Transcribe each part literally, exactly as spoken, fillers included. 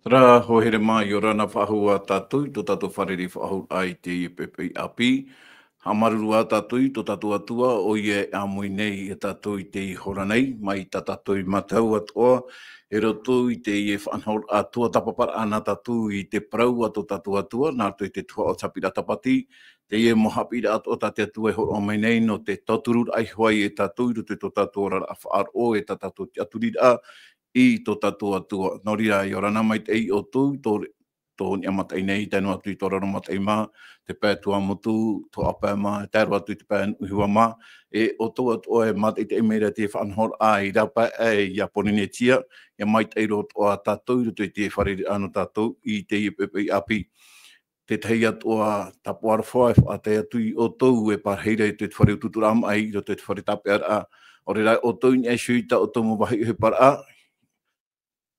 Terā, hoa here mā, ʻia ora na faʻahou ā tātou i tō tātou fārereiraʻa faʻahou i teie poʻipoʻi ʻāpī. Haʻamāuruuru ā tātou i tō tātou Atua, ʻoia e ʻāmui nei ia tātou i teie hora nei, mai tā tātou i mātau atoʻa, i roto i teie faʻanahoraʻa tuatāpaparaʻa nā tātou i te parau a tō tātou Atua, nā roto i te tuhaʻa o te haʻapiʻiraʻa Tāpati, teie mau haʻapiʻiraʻa atoʻa tā te Atua e hōroʻa mai nei, nō te tautururaʻa iho ā ia tātou i roto i tō tātou oraraʻa faʻaroʻo, e tā tātou tiʻaturiraʻa, i tō tātou Atua. Nō reira, ʻia ora na maitaʻi ʻoutou, tō, tō niʻa mataʻi nei, tae noa atu i tō raro mataʻi mā, te pae Tuamotu, Tuhaʻa Pae mā, e tae roa atu i te pae Nuʻuhiva mā, e ʻoutou atoʻa e mātaʻitaʻi mai ra te faʻanahoraʻa i rāpae aʻe ia Pōrīnetia, ʻia maitaʻi roa atoʻa tātou i roto i te fārereiraʻa nō tātou i teie poʻipoʻi ʻāpī. Tētahi atoʻa tāpaʻo aroha e faʻatae atu ia ʻoutou e pārahi ra i te fare utuuturaʻa maʻi, i roto i te fare tāpeʻaraʻa. ʻAore rā ʻoutou i niʻa iho i tā ʻoutou mau vāhi ʻohiparaʻa,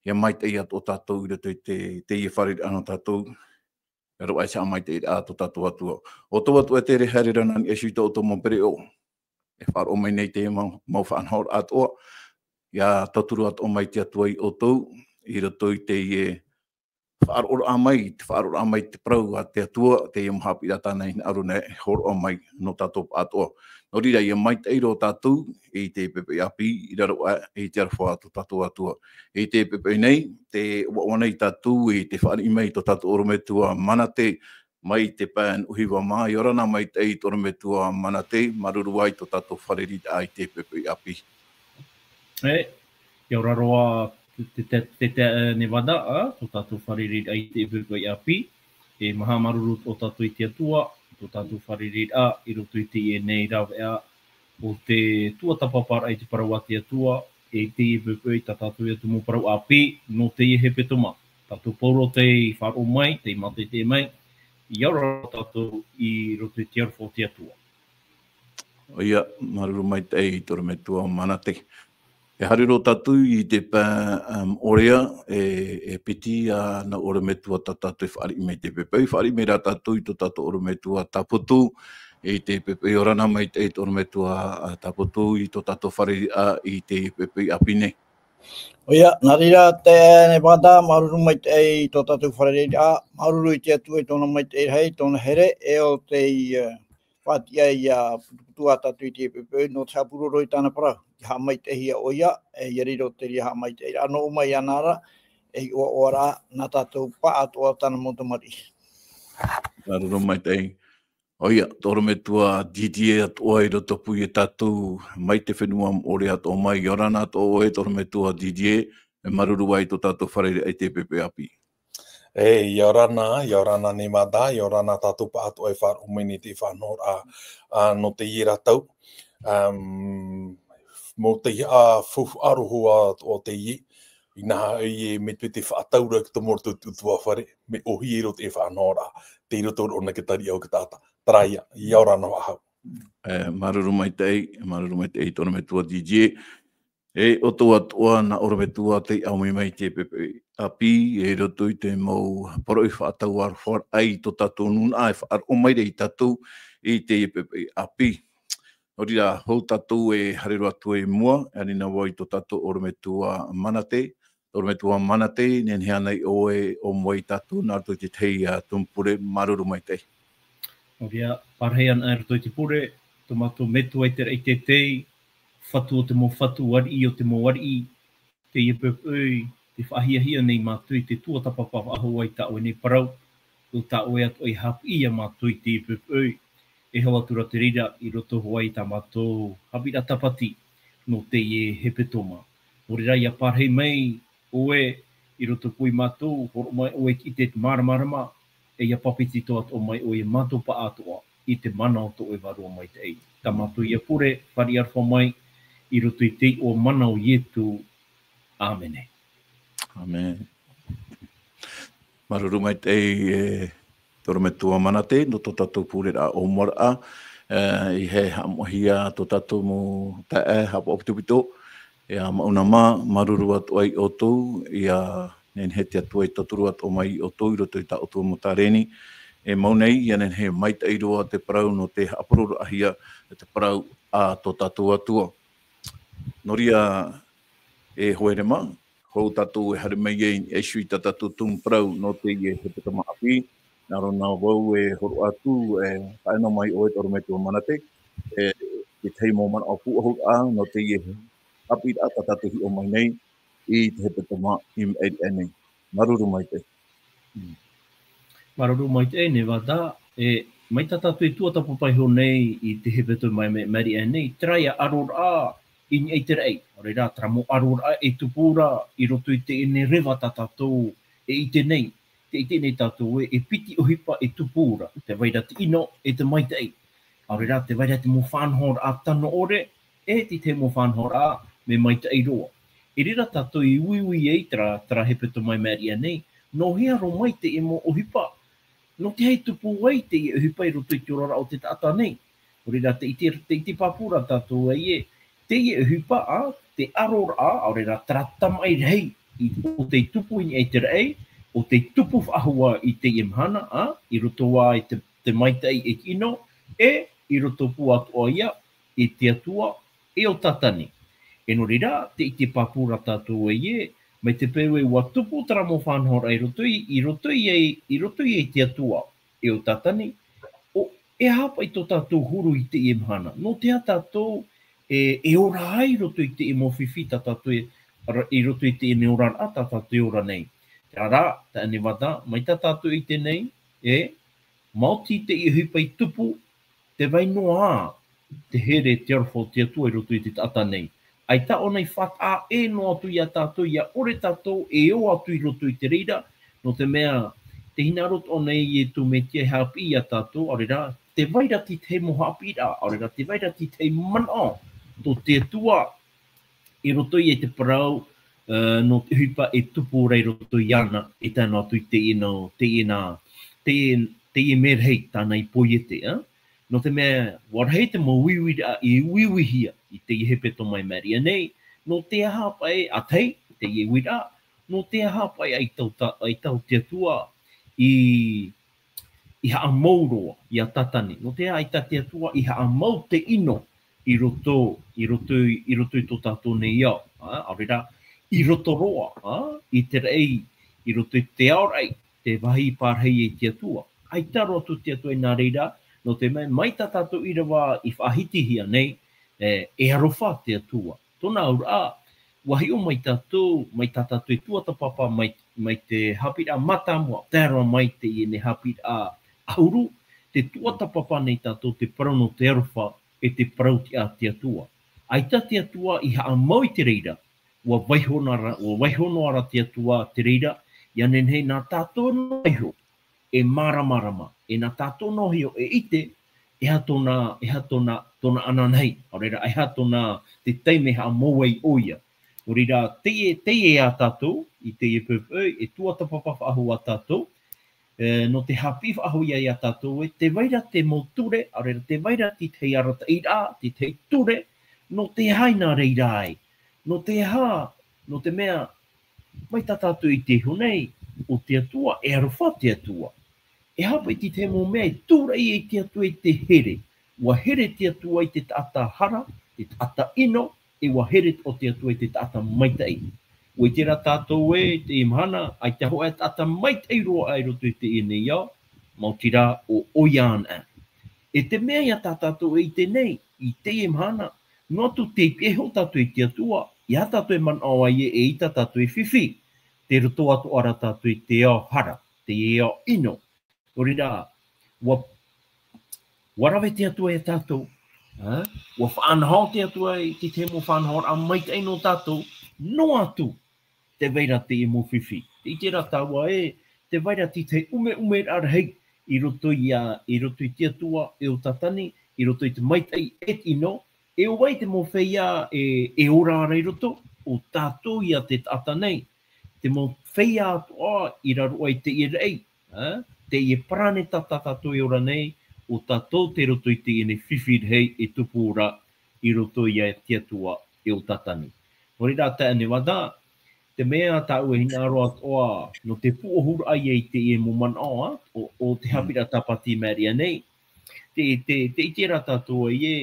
ʻia maitaʻi atoʻa tātou i roto i te, teie fārereiraʻa nō tātou. E roaʻa i te haʻamaitaʻiraʻa a tō tātou Atua. ʻOutou atoʻa e tere haere ra nā niʻa iho i tā ʻoutou mau pereʻoʻo. E faʻaroʻo mai nei te mau, mau faʻanahoraʻa atoʻa. ʻIa tauturu atoʻa mai te Atua ia ʻoutou, i roto i teie faʻaroʻoraʻa mai, te faʻaroʻoraʻa mai te parau a te Atua, teie mau haʻapiʻiraʻa tāna i hinaʻaro nei e hōroʻa mai nō tātou pāʻatoʻa. Nō reira, ʻia maitaʻi roa tātou i teie poʻipoʻi ʻāpī, i raro aʻe i te aroha a tō tātou Atua. I teie poʻipoʻi nei, tē ʻoaʻoa nei tātou i te fāriʻi mai i tō tātou ʻorometua Manate, mai te pae Nuʻuhiva mā, ʻia ora na maitaʻi tō ʻorometua Manate, māuruuru ā i tō tātou fārereiraʻa i teie poʻipoʻi ʻāpī. E, ʻia ora roa te, te, te, te, e, Nevada, ā, tō tātou fārereiraʻa i teie poʻipoʻi ʻāpī. E maha māuruuru atoʻa tātou i te Atua, tō tātou fārereiraʻa, i roto i teie nei rāveʻa, o te tuatāpaparaʻa i te parau a te Atua, e teie poʻipoʻi tā tātou atu mau parau ʻāpī, nō teie hepetoma. Tātou pauroa tei faʻaroʻo mai, tei mātaʻitaʻi mai, ʻia ora tātou i roto i te aroha o te Atua. ʻOia, māuruuru maitaʻi tō ʻorometua Manate. E haere roa tātou i te pae, um, ʻorea, e, e piti ā nā ʻorometua tā tātou e fāriʻi mai i teie poʻipoʻi, fāriʻi mai rā tātou i tō tātou ʻorometua Taputu, i teie poʻipoʻi, ʻia ora na maitaʻi tō ʻorometua, ā, Taputu i tō tātou fārereiraʻa i teie poʻipoʻi ʻāpī nei. ʻOia, nā reira te Nevada, māuruuru maitaʻi i tō tātou fārereiraʻa, māuruuru i te Atua i tōna maitaʻi rahi, tōna here, e ʻo tei, e, faʻatiʻa ʻia putuputu ā tātou i teie poʻipoʻi, nō te haʻapuroro i tāna parau. ʻIa haʻamaitaʻihia ʻoia, e ʻia riro te reira haʻamaitaʻiraʻa nō ʻō mai iāna ra, e ʻoaʻoa rā nā tātou pāʻatoʻa tāna mau tamariʻi. Māuruuru maitaʻi. ʻOia, tō ʻorometua Didier atoʻa i rotopū ia tātou mai te fenua Moʻorea atoʻa mai, ʻia ora na atoʻa ʻoe tō ʻorometua Didier, e māuruuru ā i tō tātou fārereiraʻa i teie poʻipoʻi ʻāpī. E, ʻia ora na, ʻia ora na Nevada, ʻia ora na tātou pāʻatoʻa e faʻaroʻo mai nei i te faʻanahoraʻa, ā, nō teie ra tau. Um, mau tei, ā, faufaʻa roa atoʻa teie, inaha ʻoia e mea te faʻatauraʻa i te mau atu utuafare, mea ʻōhie roa te faʻanahoraʻa, tei roto roa nā te tariʻa o te taʻata. Terā ia, ʻia ora na faʻahou. E, māuruuru maitaʻi, māuruuru maitaʻi tō ʻorometua Didier. E ʻoutou atoʻa nā ʻorometua tei ʻāmui mai i teie poʻipoʻi ʻāpī, e i roto i te mau poroʻi faʻatau aroha i tō tātou nūnaʻa e faʻaroʻo mai ra ia tātou i teie poʻipoʻi ʻāpī. Nō reira, hou tātou e haere roa atu i mua, e ani na vau i tō tātou ʻorometua Manate, tō ʻorometua Manate, nehenehe ānei ʻoe e ʻōmua ia tātou nā roto i te tahi, ā, tumu pure, māuruuru maitaʻi. Nō reira, pārahi ana i roto i te pure, tō mātou Metua i te raʻi teitei, Fatu o te mau fatu, Ariʻi o te mau ariʻi, teie poʻipoʻi, tē faʻahiahia nei mātou i te tuatāpapa faʻahou i tā ʻoe nei parau, ʻo tā ʻoe atoʻa e haʻapiʻi ia mātou i teie poʻipoʻi, e hau atu ra te reira i roto hoʻi i tā mātou haʻapiʻiraʻa Tāpati nō teie hepetoma. Nō reira, ʻia pārahi mai ʻoe i rotopū ia mātou, hōroʻa mai ʻoe e ʻite i te māramarama, e ʻia pāpetito atoʻa mai ʻoe ia mātou pāʻatoʻa. i te mana o tō ʻoe Vārua Maitaʻi. Tā mātou ia pure, fāriʻi aroha mai i roto i te iʻoa mana o Ietu. ʻĀmene. ʻĀmene. Māuruuru maitaʻi, e, te ʻorometua Manate, nō tō tātou pureraʻa ʻōmuaraʻa, e, i haʻamoʻahia tō tātou mau taeaʻe haʻapaʻo pitopito, e, ʻia maʻu na mā, māuruuru atoʻa ia ʻoutou, ʻia nehenehe te Atua e tauturu atoʻa mai ia ʻoutou i roto i tā ʻoutou mau tāreni, e mau nei, ʻia nehenehe maitaʻi roa te parau nō te haʻapuroroʻahia, te parau a tō tātou Atua. Nō reira, e hoa here mā, hou tātou e haere mai ai, e ʻaita i tā tātou tumu parau nō teie hepetoma ʻāpī, nā reira vau e hōroʻa atu, e, faʻaea mai ʻoe te ʻorometua Manate, e, i te tahi mau manaʻo pūʻohuraʻa nō teie haʻapiʻiraʻa tā tātou e hiʻo mai nei, i te hepetoma i maʻiri aʻe nei. Māuruuru maitaʻi. Mm. Māuruuru maitaʻi, Nevada, e, mai tā tātou e tuatāpapa iho nei i te hepetoma i maʻiri aʻe nei, terā ia ʻaroraʻa i niʻa i te raʻi. ʻAore rā, terā mau ʻaroraʻa e tupu ra i roto i teie nei reva tā tātou e ʻite nei, tē ʻite nei tātou ē, e piti ʻohipa e tupu ra, tē vai ra te ʻino e te maitaʻi. ʻAore rā, tē vai ra te mau faʻanahoraʻa tano ʻore, e te tahi mau faʻanahoraʻa mea maitaʻi roa. I reira tātou i uiui ai terā, terā hepetoma i maʻiri aʻe nei, nō hea roa mai teie mau ʻohipa? Nō te aha e tupu ai teie ʻohipa i roto i te oraraʻa o te taʻata nei? ʻAore rā, tē ʻite, tē ʻite pāpū ra tātou ē, teie ʻohipa, ā, te ʻaroraʻa, ʻaore rā, terā tamaʻi rahi, i, ʻo tei tupu i niʻa i te raʻi, ʻo tei tupu faʻahou ā i teie mahana, ā, i roto ā i te, te maitaʻi e te ʻino, e i roto pū atoʻa ia i te Atua, e ʻo Tātane. E nō reira, tē ʻite pāpū ra tātou ē, mai te peu ē ʻua tupu terā mau faʻanahoraʻa i roto i, i roto i, i roto i te Atua, e ʻo Tātane, ʻo, e aha paʻi tō tātou huru i teie mahana? Nō te aha tātou e, e ora ai i roto i teie mau fifi tā tātou e, ra-, i roto i teie nei oraraʻa tā tātou e ora nei? Terā rā, taeaʻe Nevada, mai tā tātou e ʻite nei, e, maoti teie ʻohipa i tupu, tē vai noa ā te here, te aroha o te Atua i roto i te taʻata nei. ʻAita ʻōna i faʻataʻa ʻē noa atu ia tātou, ʻia ʻore tātou e ō atu i roto i te reira, nō te mea, tē hinaʻaro atoʻa nei Ietu Metia e haʻapiʻi ia tātou, ʻaore rā, tē vai ra te tahi mau haʻapiʻiraʻa, ʻaore rā, tē vai ra te tahi manaʻo tō te Atua i roto i te parau, ā, nō te ʻohipa e tupu ra i roto iāna, e tae noa atu i teie nā, teie nā, teie, teie mea rahi tāna i poiete, ā? Nō te mea, ʻua rahi te mau uiuiraʻa i uiuihia i teie hepetoma i maʻiri aʻe nei, nō te aha paʻi, ā tahi, teie uiraʻa, nō te aha paʻi ʻaita ʻo Ta-, ʻaita ʻo te Atua i, i haʻamau roa ia Tātane, nō te aha ʻaita te Atua i haʻamau te ʻino i roto, i roto i, i roto i tō tātou nei ao, ā, ʻaore rā, i roto roa, ā, i te raʻi, i roto i te ao raʻi, te vāhi i pārahi ai te Atua. ʻAita roa atu te Atua i nā reira, nō te mea, mai tā tātou ʻīrava i faʻahitihia nei, e, e aroha te Atua. Tōna auraʻa, ʻua hiʻo mai tātou, mai tā tātou e tuatāpapa mai, mai te haʻapiʻiraʻa mātāmua, tae roa mai teie nei haʻapiʻiraʻa ʻahuru, tē tuatāpapa nei tātou te parau nō te aroha, e te parau tiʻa a te Atua. ʻAita te Atua i haʻamau i te reira, ʻua vaiiho noa ra, ʻua vaiiho noa ra te Atua te reira, ʻia nehenehe nā tātou noa iho e māramarama, e nā tātou noa iho e ʻite, e aha tōna, e aha tōna, tōna ananahi, ʻaore rā, e aha tōna te taime haʻamau ai ʻoia. Nō reira, teie, teie ia tātou, i teie poʻipoʻi, e tuatāpapa faʻahou ā tātou, e, nō te haʻapiʻi faʻahou ia ia tātou ē, tē vai ra te mau ture, ʻaore rā, tē vai ra te tahi arataʻiraʻa, te tahi ture, nō te aha i nā reira ai? Nō te aha, nō te mea, mai tā tātou e ʻite iho nei, ʻo te Atua, e aroha te Atua. E aha paʻi te tahi mau mea e tūraʻi ai te Atua i te here? ʻUa here te Atua i te taʻata hara, te taʻata ʻino, e ʻua here atoʻa te Atua i te taʻata maitaʻi. ʻUa ʻite rā tātou ē, i teie mahana, ʻaita hōʻē taʻata maitaʻi roa i roto i teie nei ao, maoti rā ʻo, ʻoia anaʻe. E te mea ia tā tātou e ʻite nei, i teie mahana, noa atu tei pihaʻi iho tātou i te Atua, e aha tātou e manaʻo ai ē, eʻita tātou e fifi, tei roto atoʻa ra tātou i te ao hara, te ao ʻino. Nō reira, ʻua, ʻua rave te Atua ia tātou, ā? ʻUa faʻanaho te Atua i te tahi mau faʻanahoraʻa maitaʻi nō tātou, noa atu, tē vai ra teie mau fifi. Tē ʻite ra tāua ē, tē vai ra te tahi ʻumeʻumeraʻa rahi, i roto i a, i roto i te Atua e ʻo Tātane, i roto i te maitaʻi e te ʻino, e ʻo vai te mau feiā e, e ora ra i roto, ʻo tātou ia te taʻata nei, te mau feiā atoʻa i raro aʻe i teie raʻi, ā, teie paraneta tā tātou e ora nei, ʻo tātou tei roto i teie nei fifi rahi e tupu ra i roto ia te Atua e ʻo Tātane. Nō reira, taeaʻe Nevada, te mea tāʻu e hinaʻaro atoʻa, nō te pūʻohuraʻa ia i teie mau manaʻo, ā, ʻo, ʻo te haʻapiʻiraʻa tāpati i maʻiri aʻe nei, te, te, te ʻite ra tātou ē,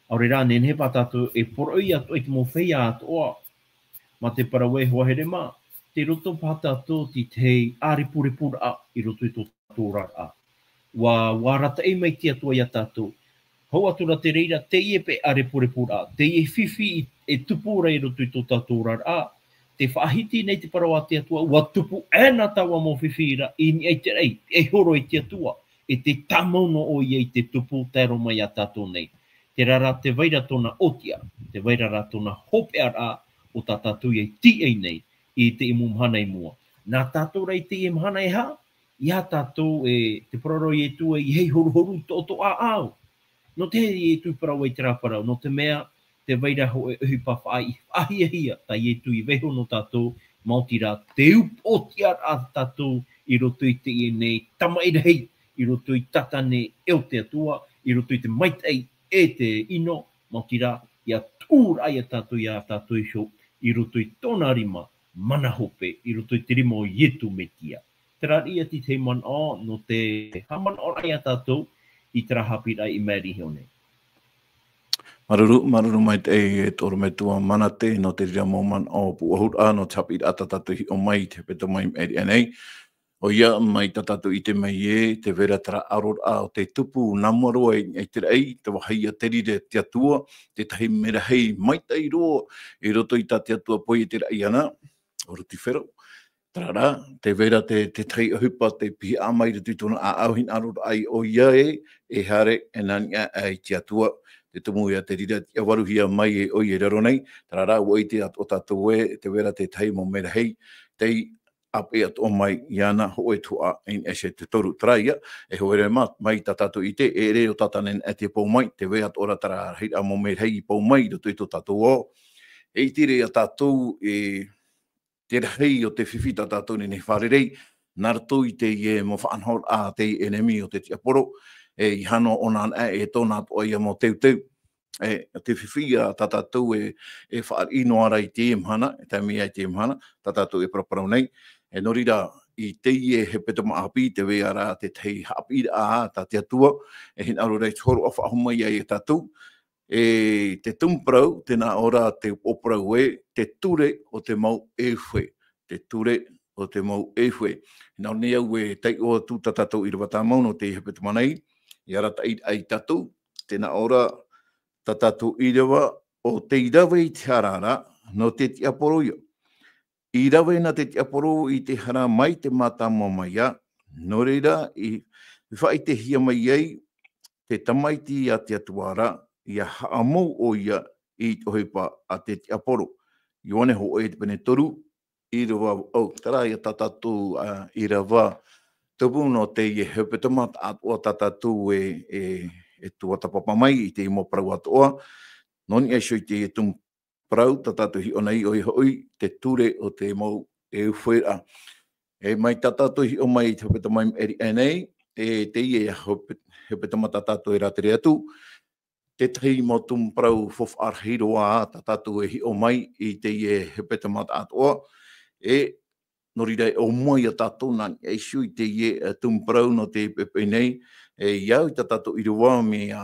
ʻaore rā, nehenehe paha tātou e poroʻi atoʻa i te mau feiā atoʻa, mā te parau ē, hoa here mā, tei roto paha tātou i te ʻārepurepu ra i roto i tō tātou oraraʻa. ʻUa, ʻua arataʻi mai te Atua ia tātou. Hou atu ra te reira, teie paʻi ʻārepurepu ra, teie fifi i, e tupu ra i roto i tō tātou oraraʻa, tē faʻahiti nei te parau a te Atua, ʻua tupu aʻena taua mau fifi ra i niʻa i te raʻi, e horo i te Atua, e te tāmau noa ʻoia i te tupu tae roa mai ia tātou nei. Terā rā tē vai ra tōna ʻōtiʻa, tē vai ra rā tōna hopeʻaraʻa ʻo tā tātou ia i tīaʻi nei i teie mau mahana i mua. Nā tātou rā i teie mahana e aha, ia tātou e, te parau ra ʻo Ietu ē, ʻeiaha e horuhoru i tō ʻoutou ʻāʻau. Nō te aha Ietu i parau ai terā parau, nō te mea, tē vai ra hōʻē ʻohipa faʻahi-, faʻahiahia tā Ietu i vaiiho nō tātou, maoti rā, te upoʻotiʻaraʻa tātou i roto i teie nei tamaʻi rahi, i roto i Tātane e ʻo te Atua, i roto i te maitaʻi e te ʻino, maoti rā, ʻia tuʻuraʻa ia tātou, ia tātou iho, i roto i tōna rima, mana hope, i roto i te rima o Ietu Metia. Terā ia te tahi manaʻo, nō te haʻamanaʻoraʻa ia tātou i terā haʻapiʻiraʻa i maʻiri iho nei. Māuruuru, māuruuru maitaʻi e te ʻorometua Manate, nō te reira mau manaʻo pūʻohuraʻa, nō te haʻapiʻiraʻa tā tātou i hiʻo mai i te hepetoma i maʻiri aʻe nei. ʻOia, mai tā tātou i ʻite mai ē, tē vai ra terā ʻaroraʻa o te tupu nā mua roa i, i te raʻi, te vāhi ia terā te Atua, te tahi merahi maitaʻi roa, i roto i tā te Atua pohe i te raʻi ana, ʻo Rutifero. Terā rā, tē vai ra te, te tahi ʻohipa tei pihaʻi mai i roto i tōna ʻāʻau hinaʻaroraʻa ʻoia ē, e haere, e nā niʻa aʻe i te Atua, te tumu ia terā tiʻavaruhia mai e ʻoia i raro nei, terā rā, ʻua ʻite atoʻa tātou ē, tē vai ra te tahi mau merahi, tei ʻāpeʻe atoʻa mai iāna hōʻē tuhaʻa i niʻa iho i te toru. Terā ia, e hoa here mā, mai tā tātou i ʻite, e ʻere ʻo Tātane e tē pou mai, tē vai atoʻa ra terā rahiraʻa mau merahi i pou mai i roto i tō tātou ao. E ʻite ra ia tātou e te rahi o te fifi tā tātou e nehenehe e fārerei, nā roto i teie mau faʻanahoraʻa a te ʻenemi o te tiaporo, e ʻeiaha noa ʻōna anaʻe e tōna atoʻa ia mau teuteu. E, te fifi ia tā tātou e, e fāriʻi noa ra i teie mahana, e tae mai i teie mahana, tā tātou e paraparau nei. E nō reira, i teie hepetoma ʻāpī, tē vai ra te tahi haʻapiʻiraʻa tā te Atua, e hinaʻaro ra i te hōroʻa faʻahou mai ia tātou, e te tumu parau, tē nā ʻō ra te upoʻo parau ē, te ture o te mau ʻeufe, te ture o te mau ʻeufe. Hinaʻaro nei au e taiʻo atu tā tātou ʻīrava tāmau nō te hepetoma nei, e arataʻi ai tātou, tē nā ʻō ra tā tātou ʻīrava, ʻo tei rave i te hara ra, nō te tiaporo ia. I rave na te tiaporo i te hara mai te mātāmua mai ā, nō reira i, i faʻaʻitehia mai ai te Tamaiti a te Atua ra, ʻia haʻamou ʻoia i te ʻohipa a te tiaporo. Ioane hōʻē te pene toru, ʻīrava, ʻo, terā ia tā tātou, ā, ʻīrava tupu nō teie hepetoma taʻatoʻa tā tātou e, e, e tuatāpapa mai i teie mau parau atoʻa. Nō niʻa iho i teie tumu parau tā tātou i hiʻo nei, ʻoia hoʻi, te ture o te mau ʻeufe ra. E mai tā tātou i hiʻo mai i te hepetoma i maʻiri aʻe nei, e teie ia hepe-, hepetoma tā tātou e rātere atu, te tahi mau tumu parau faufaʻa rahi roa tā tātou e hiʻo mai i teie hepetoma taʻatoʻa, e nō reira e ʻōmua ia tātou nā niʻa iho i teie, e, tumu parau nō te pepe nei, e, ʻia au i tā tātou ʻīrava mea,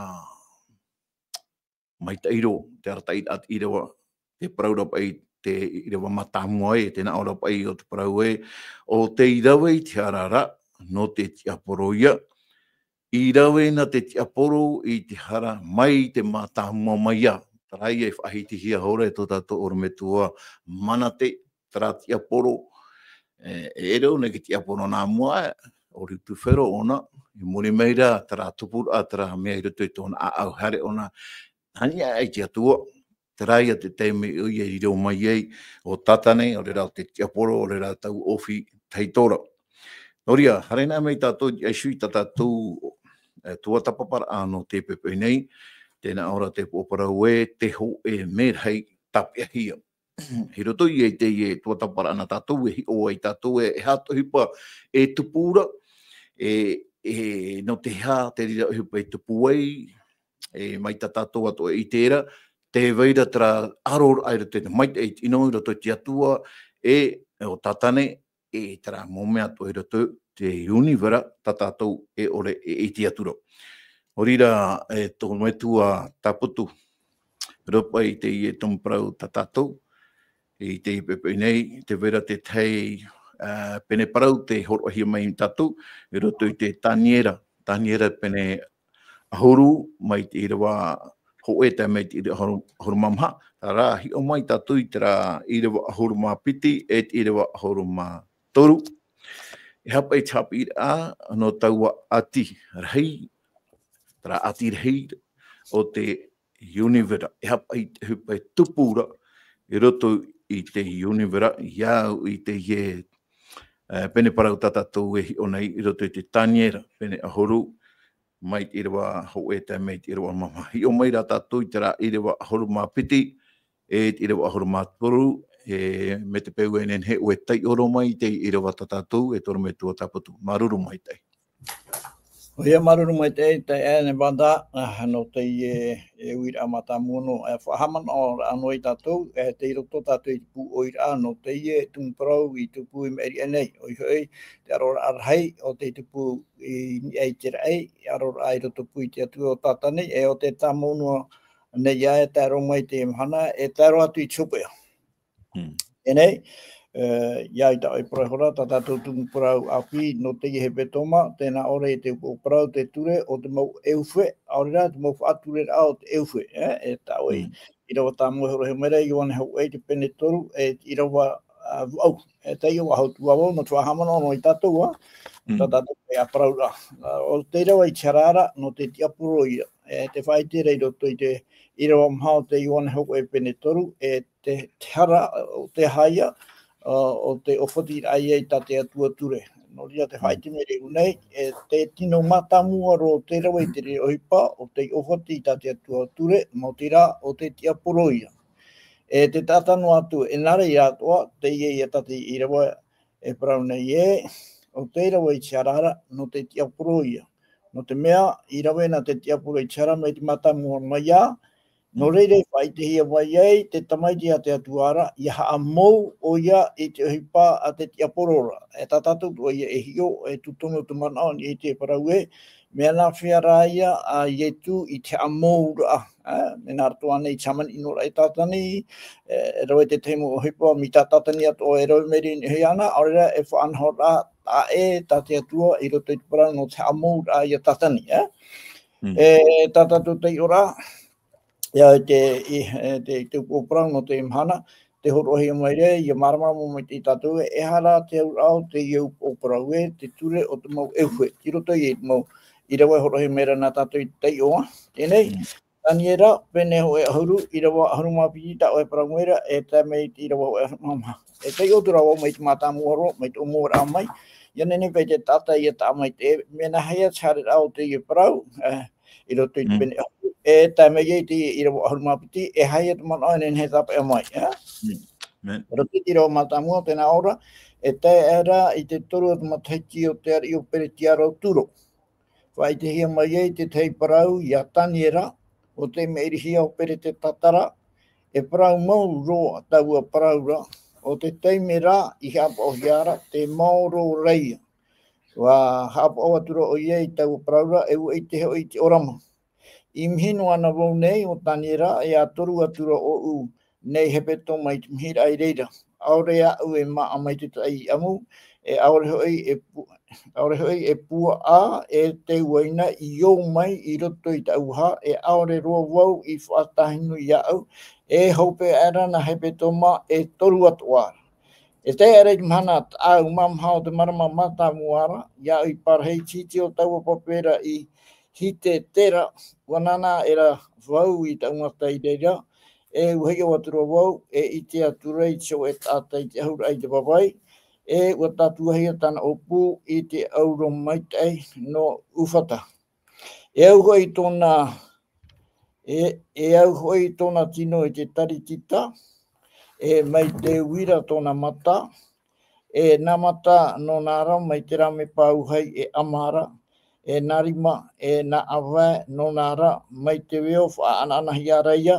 maitaʻi roa, te arataʻiraʻa te ʻīrava, te parau ra paʻi, te ʻīrava mātāmua ē, tē nā ʻō ra paʻi ʻo te parau ē, ʻo tei rave i te hara ra, nō te tiaporo ia. I rave na te tiaporo i te hara mai te mātāmua mai ā. Terā ia i faʻahitihia hora e tō tātou ʻorometua Manate, terā tiaporo, e, e ʻere ʻōna i te tiaporo nā mua, ʻo Rutifero ʻōna, i muri mai rā, terā tupuraʻa, terā mea i roto i tōna ʻāʻau haere ʻōna, nā niʻa aʻe i te Atua, terā ia te taime ʻoia i riro mai ai, ʻo Tātane, ʻo reira ʻo te tiaporo, ʻo reira taua ʻōfī tahito ra. Nō reira, haere mai tātou i ʻaisu i tā tātou, e, tuatāpaparaʻa nō te poʻipoʻi nei, tēnā ʻoe ra te pōparau ē, te hōʻē merahi tāpeʻahia. I roto ia i teie tuatāpaparaʻa nā tātou, e hiʻo ai tātou, e, e aha te ʻohipa e tupu ra, e, e, nō te aha te reira ʻohipa e tupu ai, e, mai tā tātou atoʻa i terā, tē vai ra terā ʻaroraʻa i roto i te maitaʻi ʻino, i roto i te Atua, e, ʻo Tātane, e terā mau mea atoʻa i roto i te univera tā tātou e ʻore e ʻite atu ra. Nō reira, e tō metua Tāputu, ʻorometua i teie tumu parau tā tātou, i teie poʻipoʻi nei, tē vai ra te tahi, ā, pene parau tei hōroʻahia mai ia tātou, i roto i te Taniera, Taniera pene ʻahuru, mai te ʻīrava hōʻē tae mai te ʻīrava ʻahuru, ʻahuru mā maha, terā rā, hiʻo mai tātou i terā ʻīrava ʻahuru mā piti, e te ʻīrava ʻahuru mā toru. E haʻapaʻo i te haʻapiʻiraʻa nō taua ʻati rahi, terā ʻati rahi o te univera. E haʻapaʻo i te ʻohipa e tupu ra i roto i te univera, ia au i teie, e, pene parau tā tātou e hiʻo nei i roto i te Taniera, pene ʻahuru, mai te ʻīrava hōʻē tae mai te ʻīrava ʻahuru mā maha. Hiʻo mai rā tātou i terā ʻīrava ʻahuru mā piti, e te ʻīrava ʻahuru mā toru, e, mai te peu e nehenehe ʻoe e taiʻo roa mai i te ʻīrava tā tātou, e ʻorometua Tāputu. Māuruuru maitaʻi. ʻOia, māuruuru maitaʻi, e, Nevada, ā, nō teie, e, uiraʻa mātāmua noa, e, faʻahaʻamanaʻoraʻa noa ia tātou, e, tei roto tātou i te pū ʻoiraʻa nō teie tumu parau i tupu i maʻiri aʻe nei, ʻoia hoʻi, te ʻaroraʻa rahi o tei tupu i niʻa i te raʻi, ʻaroraʻa i roto pū i te Atua ʻo Tātane, e ʻo te tāmau noa nei ā, e tae roa mai i teie mahana, e tae roa atu i te hopeʻa. Mm. Teie nei, e, ia i tā ʻoe parau iho ra, tā tātou tumu parau ʻāpī nō teie hepetoma, tēnā ʻoe ra i te upoʻo parau te ture o te mau ʻeufe, ʻaore rā te mau faʻatureraʻa o te ʻeufe, e, e tā ʻoe. Mm. ʻĪrava tāmau e hōroʻahia mai ra, Ioane hōʻē te pene toru, e ʻīrava, ā, vaʻu. E taiʻo faʻahou atu vau, nō te faʻahaʻamanaʻo noa ia tātou, ā, Mm. tā tātou e parau ra. Ā, ʻo tei rave i te hara ra, nō te tiaporo ia. E tē faʻaʻite ra i roto i te ʻīrava maha o te Ioane hōʻē pene toru, e te, te hara, ʻo te aha ia, ā, ʻo te ʻōfatiraʻa ia i tā te Atua ture. Nō reira tē Mm. faʻaʻite mai ra i ʻō nei, e te tino mātāmua roa o te rave i te reira ʻohipa, ʻo tei ʻōfati i tā te Atua ture, maoti rā, ʻo te tiaporo ia. E te taʻata noa atu, e nā reira atoʻa, teie ia tā te ʻīrava e parau nei ē, ʻo tei rave i te hara ra, nō te tiaporo ia. Nō te mea, i rave na te tiaporo i te hara mai te mātāmua mai ā, nō Mm. reira i faʻaʻitehia mai ai te Tamaiti a te Atua ra, ʻia haʻamou ʻoia i te ʻohipa a te tiaporo ra. E tā tātou atoʻa ia e hiʻo, e tūtonu te manaʻo i te parau ē, mea nāfea rā ia a Ietu i te haʻamouraʻa, ā, mea nā roto ānei i te hāmani ʻino ra e Tātane, e, e rave te tahi mau ʻohipa, mai tā Tātane atoʻa e rave mai ra i niʻa iāna, ʻaore rā e faʻanahoraʻa taʻa ʻē tā te Atua i roto i te parau nō te haʻamouraʻa ia Tātane, ā. Mm. E, tā tātou taiʻoraʻa, ia te, i, e, te, te upoʻo parau nō teie mahana, tē hōroʻahia mai ra, ʻia māramarama mai ia tātou, e, e aha rā te auraʻa o teie upoʻo parau ē, te ture o te mau ʻeufe, i roto i te mau ʻīrava e hōroʻahia mai ra nā tātou i te taiʻo, ā. Teie nei, Mm. Taniera, pene hōʻē ʻahuru, ʻīrava ʻahuru mā piti tā ʻoe e parau mai ra, e tae mai i te ʻīrava hōʻē ʻahuru mā maha. E taiʻo atu ra vau mai te mātāmua roa, mai te ʻōmuaraʻa mai, ʻia nehenehe paʻi te taʻata ʻia taʻa maitaʻi, mea nāhea te haereraʻa o teie parau, e, i roto i te Mm. pene ʻahuru, e tae mai ai i te ʻīrava ʻahuru mā piti, e aha ia te manaʻo e nehenehe e tāpeʻa mai, ā? Mm. Amen. Roto i te ʻīrava mātāmua, tēnā ʻoe ra, e tae aʻera i te toru o te matahiti o te ariʻi o Peretiaro Turo. Faʻaʻitehia mai ai te tahi parau ia Taniera, ʻo tei maʻirihia ʻo Peretetatara, e parau mau roa taua parau ra, ʻo te taime rā i haʻapaʻohia ra, tē maoro ra ia. ʻUa haʻapaʻo atu ra ʻoia i taua parau ra, e ʻua ʻite hoʻi i te ʻōrama. I mihi noa na vau nei ʻo Taniera, e ʻa toru atu ra ʻoʻu nei hepetoma i te mihi ra i reira. ʻAore aʻu e māʻa mai te taʻi ʻamu, e ʻaore hoʻi e pu-, ʻaore hoʻi e puaʻa e te uaina i ō mai i roto i taʻu vaha, e ʻaore roa vau i faʻatahi nui iāʻu, e hope aʻera na hepetoma e toru atoʻa ra. E tae aʻera i te mahana taʻu mā maha o te marama mātāmua ra, iāʻu i parahi i te hiti o taua pape ra i Hitetera, ʻua nānā aʻera vau i taʻu mata i reira, e ʻua hiʻo atu ra vau, e ʻite atu ra i te hōʻē taʻata i te ʻahuraʻa i te vavai, e ʻua tātuahia tāna ʻōpū i te ʻauro maitaʻi nō ʻUfata. E au hoʻi tōna, e, e au hoʻi tōna tino i te taritita, e mai te uira tōna mata, e nā mata nō nā ra mai te rāmepa auahi e ʻama ra, e nā rima, e nā ʻāvae nō nā ra mai te veo faʻaʻanaʻanahia ra ia,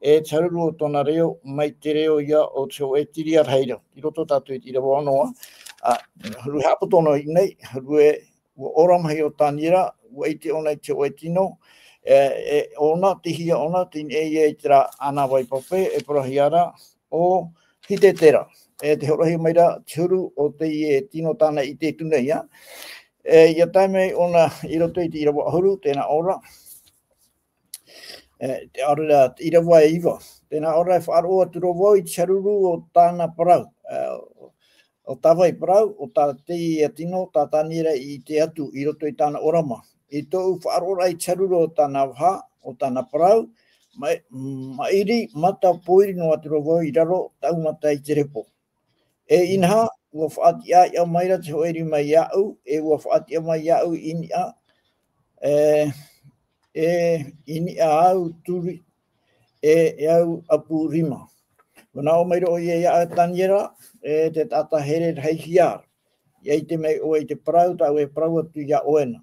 e te haruru o tōna reo mai te reo ia o te hōʻē tiriaraʻa. I roto tātou i te ʻīrava ono, ā, huru haʻapoto noa i ʻō nei, huru e ʻua ora mai ʻo Taniera, ʻua ʻite ʻōna i te hōʻē tino, e, e ʻōna, te hia ʻōna, tei niʻa ia i terā ʻānāvai pape, e parauhia ra ʻo Hitetera. E tē hōroʻahia mai ra te huru o teie tino tāna i ʻite atu nei, ā. E, ʻia tae mai ʻōna i roto i te ʻīrava ʻahuru, tē nā ʻō ra, e, te ʻaore ra, te ʻīrava e iva. Tē nā ʻō ra, e faʻaroʻo atu ra vau i te haruru o tāna parau. E, ʻo tā vai parau, ʻo tā teie tino, tā Taniera i ʻite atu i roto i tāna ʻōrama. I tōʻu faʻaroʻoraʻa i te haruru o tāna vaha, o tāna parau, ma-, maʻiri, mata pōiri noa atu ra vau i raro, taʻu mata i te repo. E inaha, ʻua faʻatiʻa mai ra te hōʻē rima iāʻu, e ʻua faʻatiʻa mai iāʻu i niʻa, e, e i niʻa au turi, e, e au ʻapu rima. ʻUa nā ʻō mai ra ʻoia iāʻu e Taniera, e te taʻata here rahi hia ra. ʻIa ʻite mai ʻoe i te parau, tāʻu e parau atu iā ʻoe na.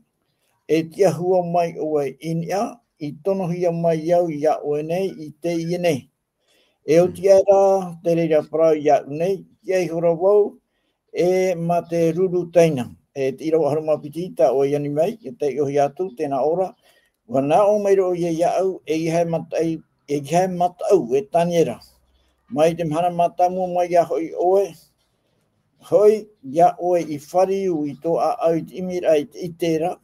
E tiʻahua mai ʻoe i niʻa, i tonohia mai au iā ʻoe nei, i teie nei. E oti aʻe ra te reira parau iāʻu nei, tiʻa ihora vau, e mā te ruru taina. E te ʻīrava ʻahuru mā piti, tā ʻoe i ani mai, e taiʻohia atu, tē nā ʻō ra, ʻua nā ʻō mai ra ʻoia iāʻu, e ʻeiaha e mataʻu, e ʻeiaha e mataʻu, e Taniera. Mai te mahana mātāmua mai ā hoʻi ʻoe, hoʻi, iā ʻoe i fāriu i tō ʻāʻau i te ʻimiraʻa i te ʻite ra,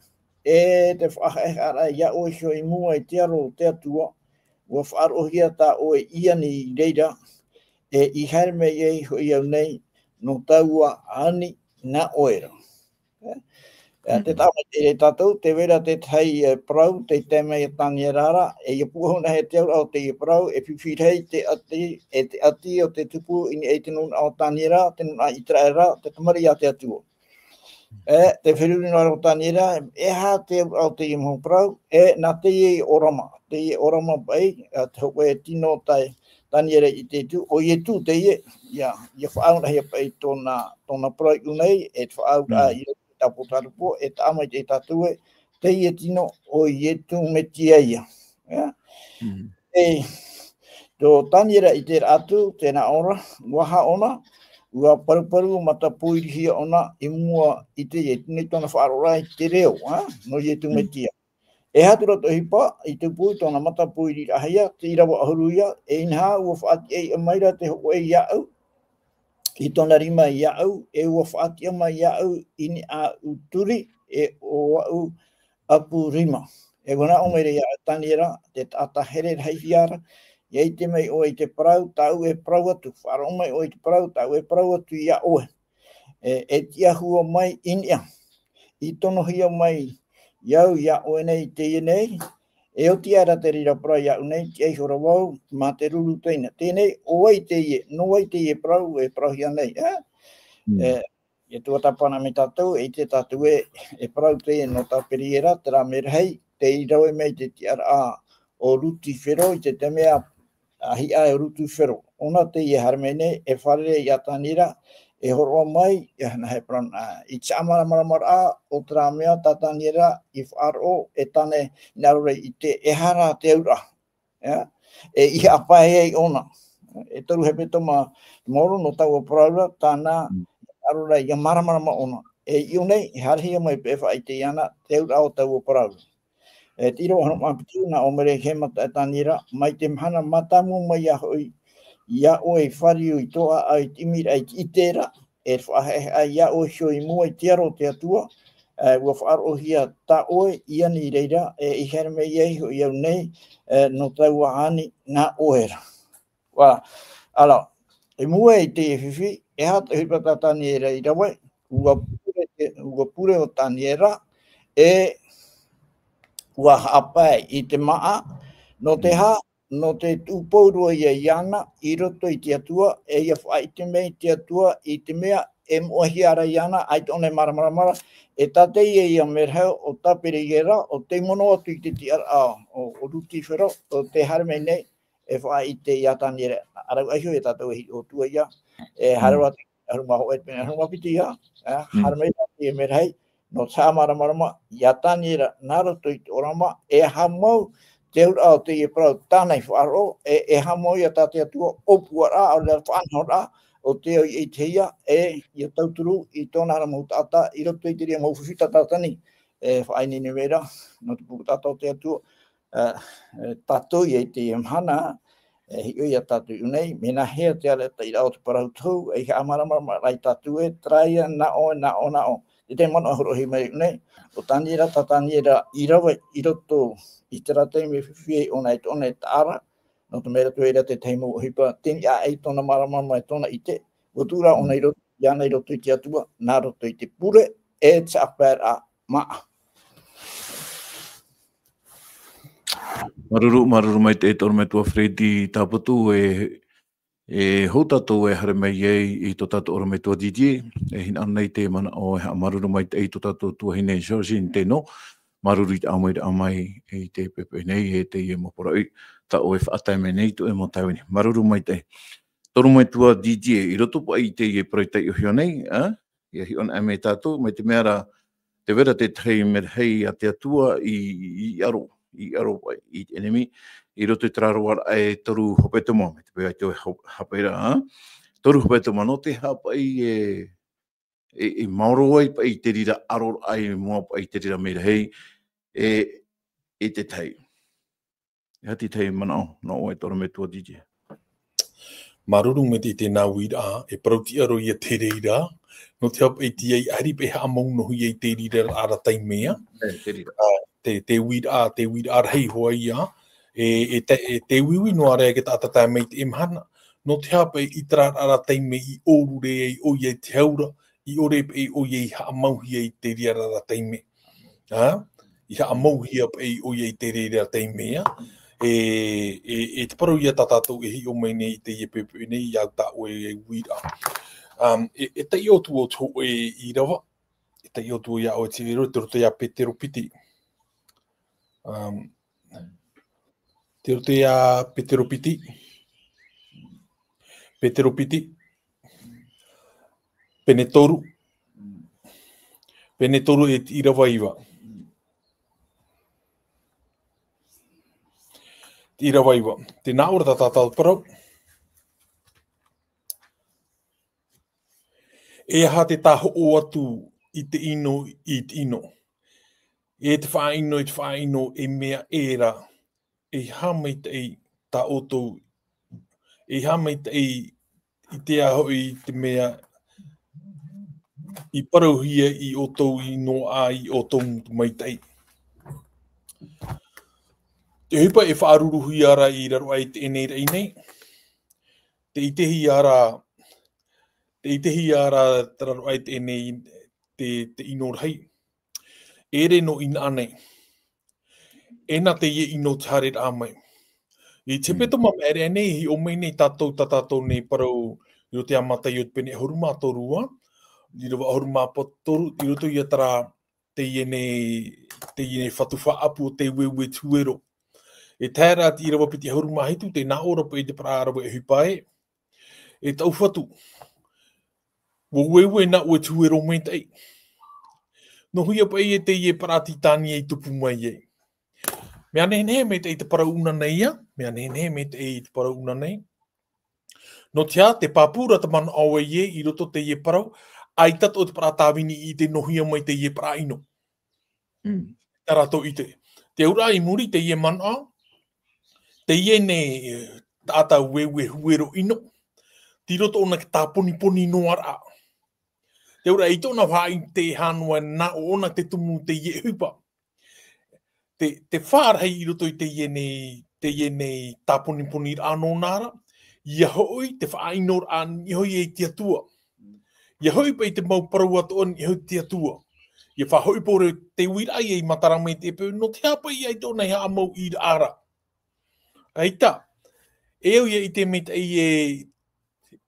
e te faʻahaʻehaʻaraʻa iā ʻoe i mua i te aro o te Atua, ʻua faʻaroʻohia tā ʻoe i ani i reira, e i haere mai ai hoʻi au nei, nō taua ani nā ʻoe ra. E, e, te tāmateʻi tātou, tē vai ra te tahi, e, parau, tei tae mai e Taniera ra, e ʻia pūʻohu na e te auraʻa o teie parau, e fifi rahi te ʻati, e te ʻati o te tupu i niʻa i te nūnaʻa o Taniera, te nūnaʻa ʻĪteraʻera, te tamariʻi a te Atua. E, te feruri noa ra o Taniera, e aha te auraʻa o teie mau parau, e, nā teie ʻōrama, teie ʻōrama paʻi, e, te hōʻē tino tā Taniera i ʻite atu, ʻo Ietu teie, ʻia, ʻia faʻaaurahia paʻi tōna, tōna parau i ʻō nei, e te faʻaauraʻa i roto i te tāpōtārua, e taʻa mai te tātou ē, teie tino ʻo Ietu Metia ia. Ea? E, tō Taniera i ʻite ra atu, tē nā ʻō ra, ʻua haʻa ʻōna, ʻua paruparu mata pōirihia ʻōna i mua i te, i tōna faʻaroʻoraʻa i te reo, ā, nō Ietu Metia. E aha atu ra tō ʻohipa, i tupu i tōna mata pōiriraʻahia, te ʻīrava ʻahuru ia, e inaha, ʻua faʻatiʻa mai ra te hōʻē iāʻu, i tōna rima iāʻu, e ʻua faʻatiʻa mai iāʻu i niʻa aʻu turi, e ʻo aʻu ʻapu rima. E ʻua nā ʻō mai ra iā Taniera, te taʻata here rahi hia ra, ʻia ʻite mai ʻoe i te parau, tāʻu e parau atu, faʻaroʻo mai ʻoe i te parau, tāʻu e parau atu iā ʻoe. E, e tiʻahua mai i niʻa. I tonohia mai au iā ʻoe nei i teie nei, e oti aʻe ra te reira parau iāʻu nei, tiʻa ihora vau, mā te ruru taina. Teie nei, ʻo vai teie, nō vai teie parau, e parauhia nei, ā? E, e tuatāpana mai tātou, e ʻite tātou ē, e parau teie nō Tāperiera, terā merahi, tei rave mai te tiʻaraʻa o Rutifero, i te taime a, a hiʻa e Rutifero. ʻŌna teie e haere mai nei, e fārerei iā Taniera, e hōroʻa mai, e, nā he parau, ā, i te haʻamāramaramaraʻa o terā mea tā Taniera i faʻaroʻo, e tāna i hinaʻaro ra i ʻite, e aha rā te auraʻa. Ea? E i haʻapae ai ʻōna. E toru hepetoma maoro nō taua parau ra, tāna i hinaʻaro ra ʻia māramarama ʻōna. E i ʻō nei, e haerehia mai paʻi e faʻaʻite iāna, te auraʻa o taua parau ra. E te ʻīrava ʻahuru mā piti, nā ʻō mai ra e mataʻi Taniera, mai te mahana mātāmua mai ā hoʻi, iā ʻoe i fāriu i tō ʻāʻau i te ʻimiraʻa i te ʻite ra, e faʻahaʻehaʻa iā ʻoe i mua i te aro o te Atua, e, ʻua faʻaroʻohia tā ʻoe i ani i reira, e i haere mai ai hoʻi au nei, e, nō taua ani nā ʻoe ra. Ua, alors, i mua i teie fifi, e aha te ʻohipa tā Taniera i rave, ʻua pure te, ʻua pure ʻo Taniera, e ʻua haʻapae i te māʻa, nō te aha, nō te tuʻu pauroa ia iāna, i roto i te Atua, e ʻia faʻaʻite mai te Atua i te mea e moʻehia ra iāna, ʻaita ʻōna e māramarama ra, e tātou ia, ia merahi ʻo Tāpere ia rā, ʻo tei mono atu i te tiʻaraʻa o, o Rutifero, ʻo tē haere mai nei, e faʻaʻite iā Taniera, ʻa rau ʻaiho e tātou e hiʻo atu ai ia, e haere Mm. roa te ʻahuru mā hōʻē, te pene ʻahuru mā piti ia, e, Mm. haere mai rā te merahi, nō te haʻamāramarama, iā Taniera, nā roto i te ʻōrama, e haʻamau, te auraʻa o teie parau tāna i faʻaroʻo, e, e haʻamau ia tā te Atua ʻōpuaraʻa, ʻaore rā faʻanahoraʻa, ʻo tē au i ʻitehia, e, ia tauturu i tōna ra mau taʻata, i roto i te reira mau fifi tātātani, e, faʻaineine mai ra, nō te pupu taʻata o te Atua, e, e, tātou ia i teie mahana, e, hiʻo ia tātou i ʻō nei, mea nāhea te arataʻiraʻa o te parau tohu, e haʻamāramarama ra ia tātou e, terā ia, nā ʻō, nā ʻō, nā ʻō. Te tahi manaʻo e hōroʻahia mai i ʻō nei, ʻo Taniera, tā Taniera ʻīrava i roto i terā taime fifi ai ʻōna i tōna e taʻa ra, nō te mea rā atu ai ra te tahi mau ʻohipa, tei niʻa aʻe i tōna māramarama e tōna ʻite, ʻua tuʻu rā ʻōna i roto, iāna i roto i te Atua, nā roto i te pure, e te haʻapaeraʻa māʻa. Māuruuru, māuruuru maitaʻi e te ʻorometua Freddy Tāputu, e, e hou tātou e haere mai ai i tō tātou ʻorometua Didier, e hinaʻaro nei te manaʻo e haʻamāuruuru maitaʻi i tō tātou tuahine Georgine Teno, māuruuru i te ʻāmuiraʻa mai i te poʻipoʻi nei, e teie mau parau, tā ʻoe e faʻatae mai nei, tō ʻoe mau tāvini. Māuruuru maitaʻi. Tō ʻorometua Didier, i roto paʻi i teie parau i taiʻohia nei, ā? Ia hiʻo anaʻe mai tātou, mai te mea ra, tē vai ra te tahi merahi a te Atua i, i, i aro, i aro paʻi i te ʻenemi, i roto i terā roaraʻa e toru hepetoma, mai te peu atu e hō-, haʻapaeraʻa, ā? Toru hepetoma, nō te aha paʻi e, e, e maoro ai paʻi te reira aroraʻa i mua paʻi te reira merahi, e, e te tahi. E aha te tahi manaʻo, nō ʻoe e tō ʻorometua Didier? Māuruuru maitaʻi i tēnā uiraʻa, e parau tiʻa roa ia te reira, nō te aha paʻi te ʻāʻari paʻi e haʻamaunohia i te reira ra taime, ā? E, te reira. Ā, te, te uiraʻa, te uiraʻa rahi hoʻi ia, e, e te, e te uiui noa ra e te taʻata tae mai i teie mahana, nō te aha paʻi i terā ra taime i ʻōrure ai ʻoia i te hau ra, i ʻore paʻi ʻoia i haʻamauhia i te reira ra taime. Ā? I haʻamauhia paʻi ʻoia i te reira ra taime, ā? E, e, e te parau ia tā tātou e hiʻo mai nei i teie poʻipoʻi nei, i au tā ʻoe e uiraʻa. Um, e, e taiʻo atu ʻo te hōʻē ʻīrava, e taiʻo atu ia ʻoe te ʻīrava, tei roto ia Petero piti. Um, tei roto ia Petero piti. Petero piti. Pene toru. Pene toru e te ʻīrava iva. Te ʻīrava iva. Tē nā ʻō ra tā tātou parau. E aha te tāhoʻo atu i te ʻino, i te ʻino? E te faʻaʻino, i te faʻaʻino, e mea ʻē ra, e aha maitaʻi tā ʻoutou, e aha maitaʻi i te aha hoʻi te mea i parauhia ia ʻoutou i noaʻa ia ʻoutou maitaʻi. Te ʻohipa e faʻaruruhia ra i raro aʻe i teie nei raʻi nei, tē ʻitehia ra, tē ʻitehia ra te raro aʻe i teie nei te, te ʻino rahi. E ʻere nō ʻīnaʻa nei. E nā teie ʻino te haereraʻa mai. I te Mm. hepetoma maere nei, hiʻo mai nei tātou, tā tātou nei parau, i roto ia Mataio te pene ʻahuru mā toru, ā, ʻīrava ʻahuru mā toru, i roto ia terā, teie nei, teie nei fatu faʻaʻapu o te ueue huero. E tae ra te ʻīrava piti ʻahuru mā hitu, tē nā ʻō ra paʻi te parau rave ʻohipa ē. E taʻu fatu. ʻUa ueue nā ʻoe te huero maitaʻi. Nō hea paʻi e teie parau tītania i tupu mai ai. Mea nehenehe maitaʻi te parau ʻuna nei, ā? Mea nehenehe maitaʻi te parau ʻuna nei. Nō te aha, tē pāpū ra te manaʻo ē i roto teie parau, ʻaita atoʻa te parau tāvini i ʻite nō hea mai teie parau ʻino. Mm. Tā rātou ʻite. Te auraʻa i muri teie manaʻo, teie nei, e, taʻata ueue huero ʻino, tei roto ʻōna i te tāponiponi noa ra. Te auraʻa i tōna faʻaʻite e aha noa nā ʻōna te tumu teie ʻohipa. Te, te fārahi i roto i teie nei, teie nei tāponiponiraʻa nōna ra, ʻia hoʻi te faʻaʻinoraʻa niʻa hoʻi i te Atua. ʻIa hoʻi paʻi te mau parau atoʻa niʻa hoʻi i te Atua. ʻIa faʻahoʻi pō ra te uiraʻa ia i matara mai te peu, nō te aha paʻi ʻaita ʻōna i haʻamau ʻīraʻa ra. ʻAita, e au ʻia ʻite maitaʻi e,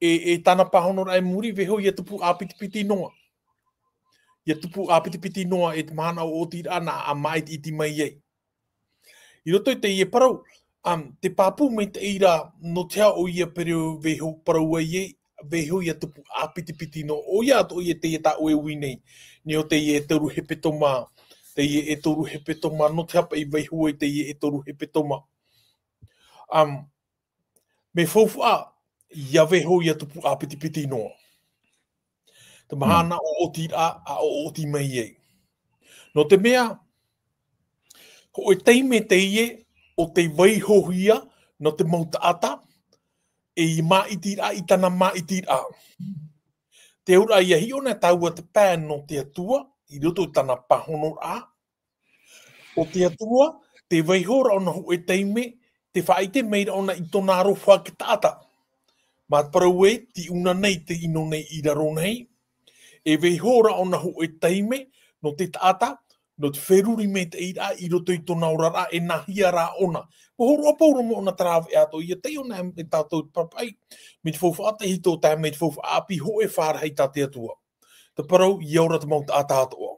e, e tāna pāhonoraʻa i muri, vaiho ia tupu ʻāpitipiti noa. Ia tupu ʻāpitipiti noa e te mahana ʻoʻotiraʻa nā ʻa māʻitiʻiti mai ai. I roto i teie parau, um, te pāpū maitaʻi ra, nō te aha ʻoia pereʻoʻo vaiho parau ai e, vaiho ia tupu ʻāpitipiti noa. ʻOia atoʻa ia teie tā ʻoe e ui nei. Nō teie e toru hepetoma, teie e toru hepetoma, nō te aha paʻi vaiho ai teie e toru hepetoma. Um, mea faufaʻa, ia vaiho ia tupu ʻāpitipiti noa. Te mahana ʻoʻotiraʻa, a ʻoʻoti mai ai. Nō te mea, hōʻē taime teie, ʻo tei vaihohia, nō te mau taʻata, e i māʻitiraʻa, i tāna māʻitiraʻa. Te auraʻa ia hiʻo na tāua te pae nō te Atua, i roto i tāna pāhonoraʻa, ʻo te Atua, tē vaiho ra ʻōna hōʻē taime, tē faʻaʻite mai ra ʻōna i tōna aroha te taʻata. Mā te parau ē, tiʻa nei te ʻino nei i raro nei, e vaiho ra ʻōna hōʻē taime, nō te taʻata, nō te feruri maitaʻi ra i roto i tōna oraraʻa e nāhea rā ʻōna. ʻUa hōroʻa pauroa mai ʻōna te rāveʻa atoʻa, ia taiʻo na e tātou te papaʻi, mai te faufaʻa tahito tae mai te faufaʻa ʻāpī hōʻē fārahi tā te Atua. Te parau, ia ora te mau taʻata atoʻa.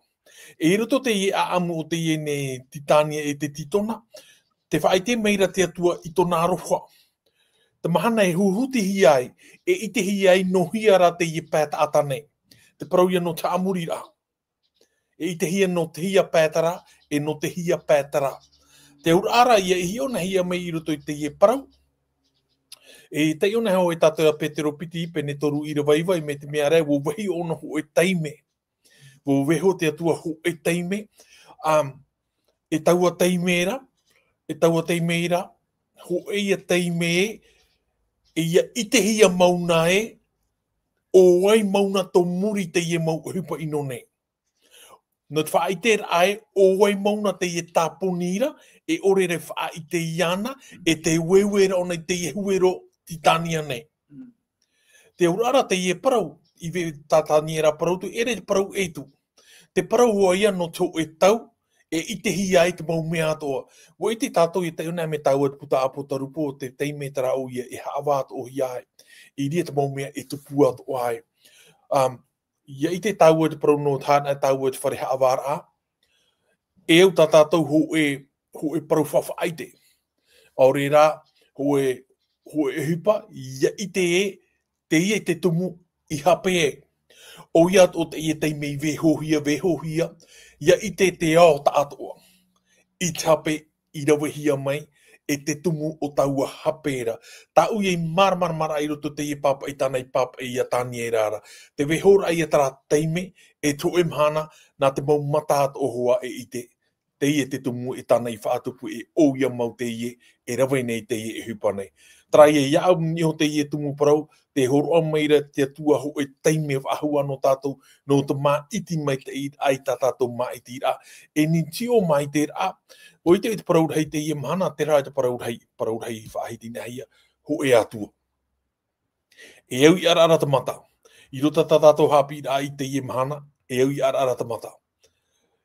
E i roto teie ʻāʻamu o teie nei Titania e te Titona, tē faʻaʻite mai ra te Atua i tōna aroha. Te mahana e huhutihia ai, e ʻitehia ai nō hea rā teie pae taʻata nei. Te parau ia nō te haʻamoriraʻa. E ʻitehia nō te hea pae terā, e nō te hea pae terā. Te auraʻa ra ia hiʻo na hia mai i roto i teie parau. E taiʻo na hoʻi tātou ia Petero piti, pene toru ʻīrava iva, mai te mea ra ē, ʻua vaiho ʻōna hōʻē taime. ʻUa vaiho te Atua hōʻē taime, um, e taua taime ra, e taua taime ra, hōʻē ia taime ē, e ia ʻitehia mau na ē, ʻo vai mau na tō muri teie mau ʻohipa ʻino nei. Nō te faʻaʻite ra ē, ʻo vai mau na teie tāponi ra, e ʻore ra e faʻaʻite iāna, e tē ueue ra ʻōna i teie huero Titania nei. Te auraʻa ra teie parau, i vaiho tā Taniera parau atu, ʻeʻere te parau ʻē atu. Te parau hoʻi ia nō te hōʻē tau, e ʻitehia ai te mau mea atoʻa. ʻUa ʻite tātou e taiʻo na mea tāua te puta ʻĀpōtarupo, te taime terā ʻoia e haʻavā atoʻahia ai. I reira te mau mea e tupu atoʻa ai. Um, ia ʻite tāua te parau nō te hana, tāua te fare haʻavāraʻa. E au tā tātou hōʻē, hōʻē parau faʻaʻite. ʻAore rā, hōʻē, hōʻē ʻohipa, ia ʻite ē, teie te tumu i hape ai. ʻOia atoʻa teie taime i vaihohia, vaihohia, ia ʻite te ao taʻatoʻa. I te hape i ravehia mai, e te tumu o taua hape ra. Tāʻu ia i māramarama ra i roto teie papaʻi tāna i papaʻi ia Taniera ra. Te vaihoraʻa ia terā taime, e te hōʻē mahana, nā te mau mata atoʻa hoʻi e ʻite. Teie te tumu e tāna i faʻatupu e ʻoia mau teie, e rave nei teie e ʻohipa nei. Terā ia, ia au niʻa i teie tumu parau, tē hōroʻa mai ra te Atua hōʻē taime faʻahou nō tātou, nō te māʻiti maitaʻi ai tā tātou māʻitiraʻa. E nītiʻo mai te rā, ʻoia te parau rahi teie mahana, terā te parau rahi, parau rahi faʻahiti nā hea, hōʻē atu. E au i ʻaraʻara te mata. I roto tā tātou haʻapiʻiraʻa i teie mahana, e au i ʻaraʻara te mata.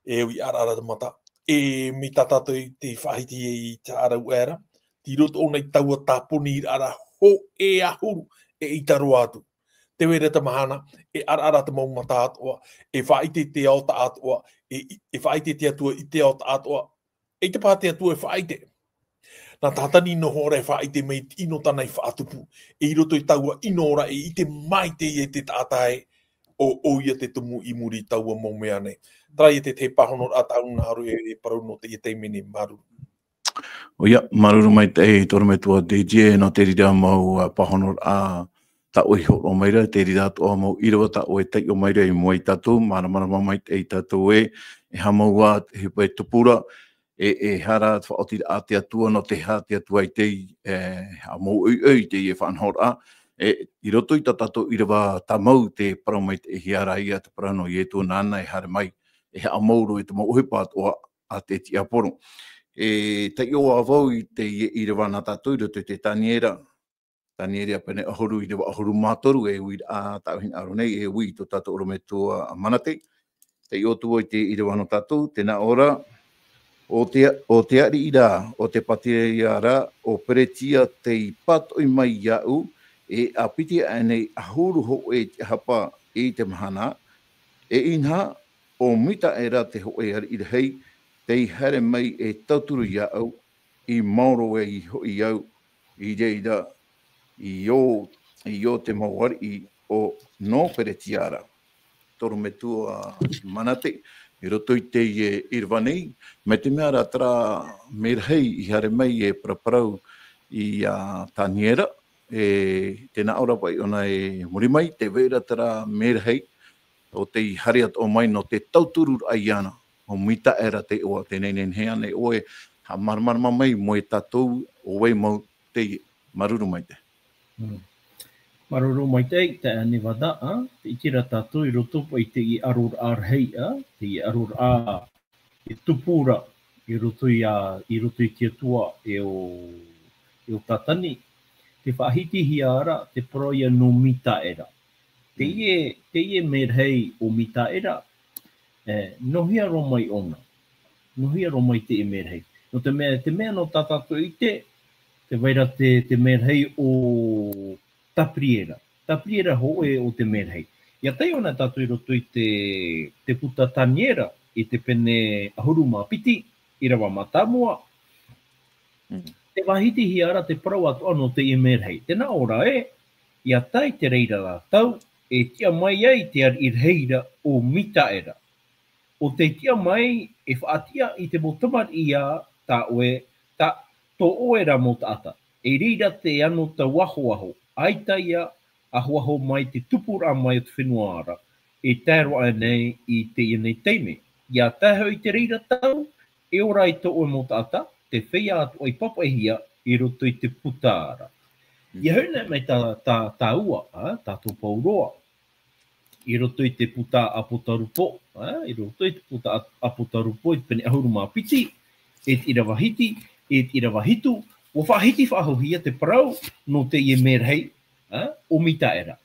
E au i ʻaraʻara te mata. E mai tā tātou i te faʻahiti i te ʻāraʻu aʻera, tei roto ʻōna i taua tāponiraʻa hōʻē ʻahuru e ʻita roa atu. Te vai ra te mahana, e ʻaraʻara te mau mata atoʻa, e faʻaʻite te ao taʻatoʻa, e, e faʻaʻite te Atua i te ao taʻatoʻa, e te pā te Atua e faʻaʻite. Nā Tātani noa ra e faʻaʻite mai te ʻino tāna i faʻatupu. E i roto i taua ʻino ra e ʻite mai teie te taʻata ē, ʻo, ʻoia te tumu i muri i taua mau mea nei. Terā ia te, te pāhonoraʻa tāʻu nā ʻaru e, e parau nō teie taime nei, māuruuru. ʻOia, māuruuru maitaʻi, e te ʻorometua D J, nō te reira mau, ā, pāhonoraʻa, tā ʻoe i hōroʻa mai ra, te reira atoʻa mau ʻīrava tā ʻoe e taiʻo mai ra i mua ia tātou, māramarama maitaʻi tātou ē, e aha mau ā te ʻohipa e tupu ra, e, e aha rā te faʻaotiraʻa a te Atua, nō te aha te Atua i tei, e, haʻamāuiui i teie faʻanahoraʻa, e, i roto i tā tātou ʻīrava tāmau tē parau maitaʻihia ra ia te parau nō Ietu nāna e haere mai, e haʻamāuruuru i te mau ʻohipa atoʻa a te tiaporo. E taiʻo ā vau i teie ʻīrava nā tātou i roto i te Taniera, Taniera pene ʻahuru, ʻīrava ʻahuru mā toru, e ui ra tāʻu hinaʻaro nei, e ui i tō tātou ʻorometua a Manate. Taiʻo atu vau i te ʻīrava nō tātou, tē nā ʻō ra, ʻo te, ʻo te ariʻi ra, ʻo te pātireia ra, ʻo Peretia tei pātoʻi mai iāʻu, e ʻāpiti aʻe nei ʻahuru hōʻē tiʻahapa i te mahana, e inaha, ʻo Mitaera te hōʻē ariʻi rahi, tei haere mai e tauturu iāʻu, i maoro ai hoʻi au, i reira, i ō, i ō te mau ariʻi ʻo nō Peretia ra. Toru metua manate, i roto i teie ʻīrava nei, mai te mea rā terā merahi i haere mai e paraparau iā Taniera, e, tē nā ʻō ra paʻi ʻōna e muri mai, tē vai ra terā merahi, ʻo tei haere atoʻa mai nō te tauturu raʻa iāna, ʻo Mitaera te iʻoa, tē nehenehe ana ʻoe, haʻamāramarama mai, mai iā tātou, ʻo vai mau teie, māuruuru maitaʻi. Mm. Māuruuru maitaʻi, taeaʻe Nevada, ā, tē ʻite ra tātou i roto paʻi i teie ʻaroraʻa rahi, ā, teie ʻaroraʻa e tupu ra i roto ia, i roto i te Atua e ʻo, e ʻo Tātani, tē faʻahitihia ra te parau ia nō Mitaera. Teie, teie merahi ʻo Mitaera, e, nō hea roa mai ʻōna? Nō hea roa mai teie merahi? Nō te mea, te mea nō tā tātou e ʻite, tē vai ra te, te merahi ʻo Tapriera. Tapriera hōʻē ʻo te merahi. ʻIa tae ʻōna tātou i roto i te, te puta Taniera, i te pene ʻahuru mā piti, ʻīrava mātāmua. Mm. Tē faʻahitihia ra te parau atoʻa nō teie merahi. Tē nā ʻō ra ē, ʻia tae i te reira ra tau, e tiʻa mai ai te ariʻi rahi ra ʻo Mitaera. ʻO tei tiʻa mai e faʻatiʻa i te mau tamariʻi ia tā ʻoe, tā, tō ʻoe ra mau taʻata. I reira te anotau ahoaho, ʻaita ia ahoaho mai te tupuraʻa mai o te fenua ra, e tae roa nei i teie nei taime. ʻIa tae hoʻi i te reira tau, e ora ai tō ʻoe mau taʻata, tē feiā atoʻa i papaʻihia i roto i te puta ra. Mm. ʻIa hoʻi nei mai tā, tā, tāua, ā, tātou pauroa. I roto i te puta ʻApotarupo, ā, i roto i te puta ʻAp-, ʻApotarupo i te pene ʻahuru mā piti, e te ʻīrava hiti, e te ʻīrava hitu, ʻua faʻahiti faʻahouhia te parau nō teie merahi, ā, ʻo Mitaera.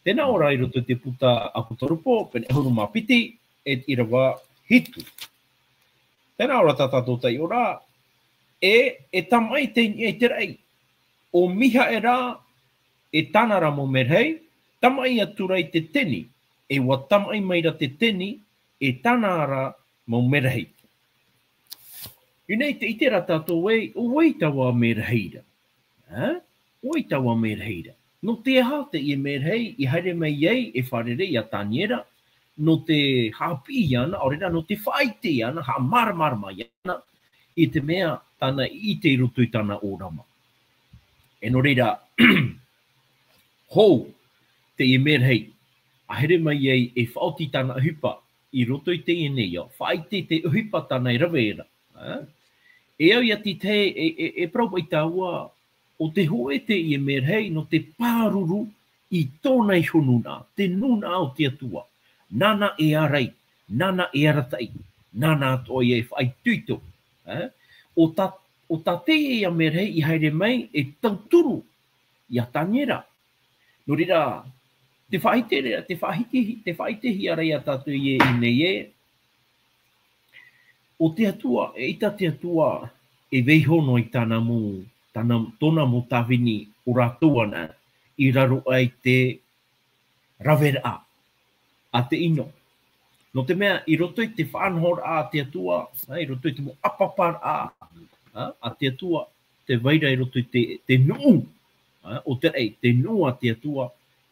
Tē nā ʻō ra i roto i te puta ʻApotarupo, pene ʻahuru mā piti, e te ʻīrava hitu. Tē nā ʻō ra tā tātou taiʻoraʻa, e, e tamaʻi teie i te raʻi. ʻO Mihaera, e tāna ra mau merahi, tamaʻi atu ra i te teni, e ʻua tamaʻi mai ra te teni, e tāna ra mau merahi. I ʻō nei tē ʻite ra tātou ē, ʻo vai taua merahi ra. Ā? ʻO vai taua merahi ra. Nō te aha teie merahi i haere mai ai e fārerei iā Taniera, nō te haʻapiʻi iāna, ʻaore rā nō te faʻaʻite iāna, haʻamāramarama iāna, i te mea tāna i ʻite i roto i tāna ʻōrama. E nō reira, hou, teie merahi, a haere mai ai e faʻaoti tāna ʻohipa i roto i teie nei ao, faʻaʻite te ʻohipa tāna e rave ra. Ā? E au ia tītaʻi, e, e, e parau paʻi tāua, ʻo te hōʻē teie merahi nō te pāruru i tōna iho nūnaʻa, te nūnaʻa o te Atua. Nāna e ārai, nāna e arataʻi, nāna atoʻa ia e faʻaitoito. Ā? ʻO tā, ʻo tā teie ia merahi i haere mai e tauturu iā Taniera. Nō reira, tē faʻaʻite ra, tē faʻaʻite, tē faʻaʻitehia ra iā tātou ē i ʻō nei ē, ʻo te Atua, eʻita te Atua e vaiiho noa i tāna mau, tāna, tōna mau tāvini ʻo rātou anaʻe, i raro aʻe i te raveraʻa a te ʻino. Nō te mea, i roto i te faʻanahoraʻa a te Atua, ā, i roto i te mau ʻāpaparaʻa, ā, a te Atua, tē vai ra i roto i te, te nuʻu, ā, ʻo te raʻi, te nuʻu a te Atua,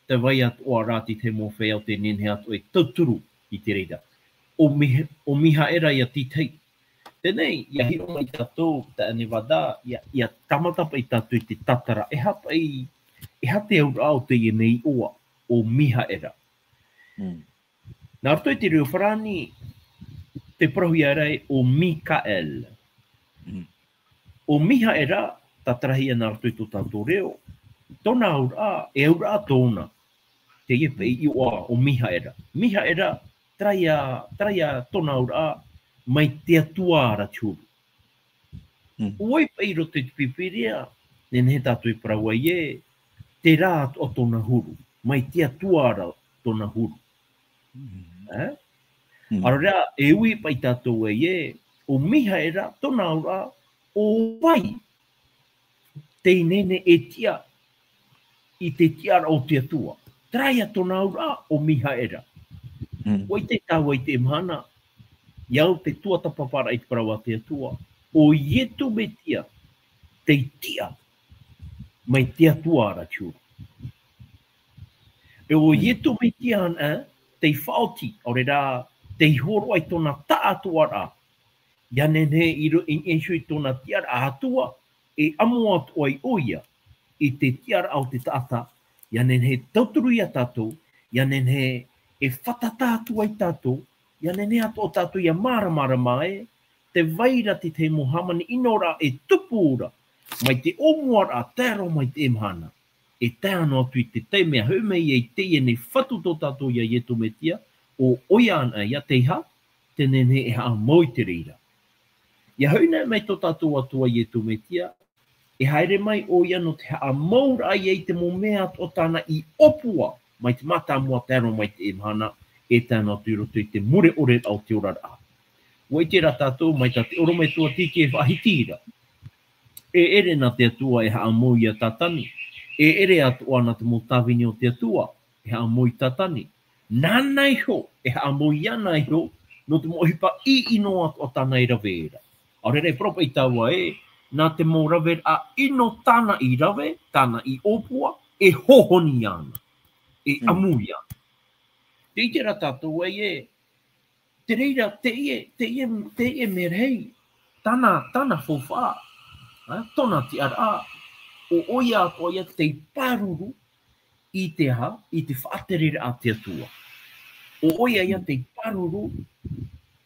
tē vai atoʻa ra te tahi mau feiā ʻo tē nehenehe atoʻa e tauturu i te reira. ʻO Miha-, ʻo Mihaera ia tītaʻi. Teie nei, ʻia hiʻo mai tātou, taeaʻe Nevada, ʻia, ʻia tāmata paʻi tātou i te tātara, e aha paʻi, e aha te auraʻa o teie nei iʻoa, ʻo Mihaera. Mm. Nā roto i te reo farāni, tē parauhia ra ē ʻo Mikael. Mm. ʻO Mihaera, tātarahia nā roto i tō tātou reo, tōna auraʻa, e auraʻa tōna. Teie paʻi iʻoa ʻo Mihaera. Mihaera, terā ia, terā ia tōna auraʻa, mai te Atua ra te huru. Mm. ʻO vai paʻi i roto i te Pīpīria, nehenehe tātou e parau ai ē, terā atoʻa tōna huru, mai te Atua ra tōna huru. Mm. Ā? Mm. ʻAore rā, e ui paʻi tātou ai ē, ʻo Mihaera, tōna auraʻa, ʻo vai tei nehenehe e tiʻa i te tiʻaraʻa o te Atua. Terā ia tōna auraʻa ʻo Mihaera. Mm. ʻUa ʻite tāua i teie mahana, i au te tuatāpaparaʻa i te parau a te Atua, ʻo Ietu Metia, tei tiʻa mai te Atua ra te huru. E ʻo Mm. Ietu Metia anaʻe, tei faʻaoti, ʻaore rā, tei hōroʻa i tōna taʻatoʻaraʻa, ʻia nehenehe i ro-, i, i niʻa iho i tōna tiʻaraʻa Atua, e ʻamo atoʻa ai ʻoia i te tiʻaraʻa o te taʻata, ʻia nehenehe e tauturu ia tātou, ʻia nehenehe e fātata atu ai tātou, ʻia nehenehe atoʻa tātou ʻia māramarama ē, tē vai ra te tahi mau hāmani ʻino ra e tupu ra, mai te ʻōmuaraʻa tae roa mai i teie mahana. E tae noa atu i te taime e hoʻi mai ai teie nei Fatu tō tātou ia Ietu Metia, ʻo ʻoia anaʻe ia te aha, tē nehenehe e haʻamau i te reira. ʻIa hoʻi anaʻe mai tō tātou Atua Ietu Metia, e haere mai ʻoia nō te haʻamauraʻa ia i te mau mea atoʻa tāna i ʻōpua, mai te mātāmua tae roa mai i teie mahana, e tae noa atu i roto i te mure ʻore o te oraraʻa. ʻUa ʻite rā tātou, mai tā te ʻorometua T J Faʻahiti ra. E ʻere nā te Atua e haʻamau ia Tātani. E ʻere atoʻa nā te mau tāvini o te Atua e haʻamau i Tātani. Nāna iho e haʻamau iāna iho, nō te mau ʻohipa ʻino atoʻa tāna i rave ra. ʻAore rā e parau paʻi tāua ē, nā te mau raveraʻa ʻino tāna i rave, tāna i ʻōpua, e hōhonu iāna, e Mm. ʻamu iāna. Tē ʻite ra tātou ē, te reira, teie, teie, teie merahi, tāna, tāna faufaʻa, ā, tōna tiʻaraʻa, ʻo ʻoia atoʻa ia tei pāruru i te aha, i te faʻatereraʻa a te Atua. ʻO ʻoia ia tei pāruru,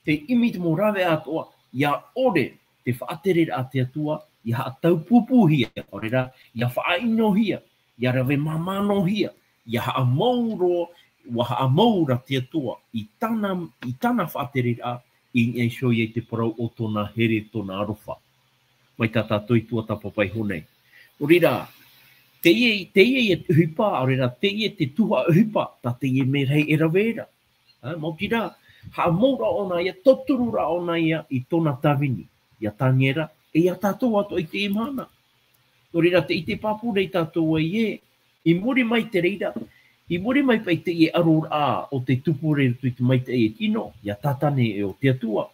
tei ʻimi i te mau rave atoʻa, ʻia ʻore te faʻatereraʻa a te Atua, ʻia haʻataupupūhia, ʻaore rā, ʻia faʻaʻinohia, ʻia rave māmānohia, ʻia haʻamau roa, ʻua haʻamau ra te Atua i tāna, i tāna faʻatereraʻa, i niʻa iho ia i te parau o tōna here, tōna aroha. Mai tā tātou i tuatāpapa iho nei. Nō reira, teie, teie ia te ʻohipa, ʻaore rā, teie te tuhaʻa ʻohipa, tā teie merahi e rave ra. Ā, maoti rā, haʻamau ra ʻōna ia, tauturu ra ʻōna ia i tōna tāvini, ia Taniera, e ia tātou atoʻa i teie mahana. Nō reira, tē ʻite pāpū nei tātou ē, i muri mai te reira, i muri mai paʻi teie ʻaroraʻa o te tupu ra i roto i te maitaʻi e tino, ia Tātane e ʻo te Atua.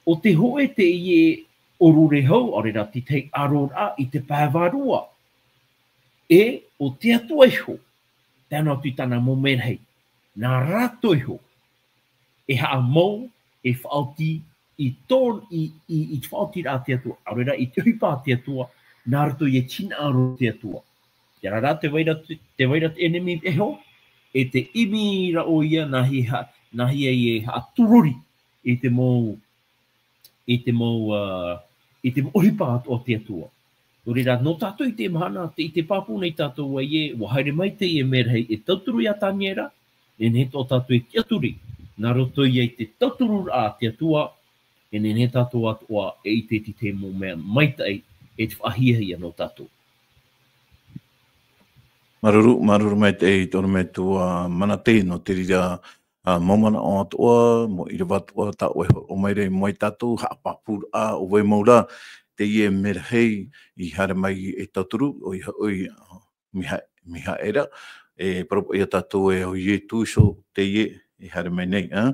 ʻO te hōʻē teie ʻōrure hau, ʻaore rā te tahi ʻaroraʻa i te pae vārua. E ʻo te Atua iho, tae noa atu i tāna mau merahi, nā rātou iho e haʻamau, e faʻaoti i tō-, i, i, i te faʻaotiraʻa a te Atua, ʻaore rā i te ʻohipa a te Atua, nā roto i te hinaʻaro o te Atua. Terā rā tē vai ra te, tē vai ra te ʻenemi e iho, e tē ʻimi ra ʻoia nā hea, nā hea e haʻatūrori i te mau, i te mau, ā, i te mau ʻohipa atoʻa o te Atua. Nō reira, nō tātou i teie mahana, tē ʻite pāpū nei tātou ē, ʻua haere mai teie merahi e tauturu ia Taniera, e nehenehe atoʻa tātou e tiʻaturi, nā roto ia i te tautururaʻa a te Atua, e nehenehe tātou atoʻa e ʻite i te mau mea maitaʻi e te faʻahiahia nō tātou. Māuruuru, māuruuru maitaʻi i te ʻorometua Manate nō te reira, ā, mau manaʻo atoʻa, mau ʻīrava atoʻa tā ʻoe e hōroʻa mai ra i mua ia tātou, haʻapāpūraʻa, ʻo vai mau rā, teie merahi i haere mai e tauturu, ʻoia hoʻi, ā, Miha-, Mihaera, e parau paʻi ia tātou ē ʻo Ietu iho teie i haere mai nei, ā.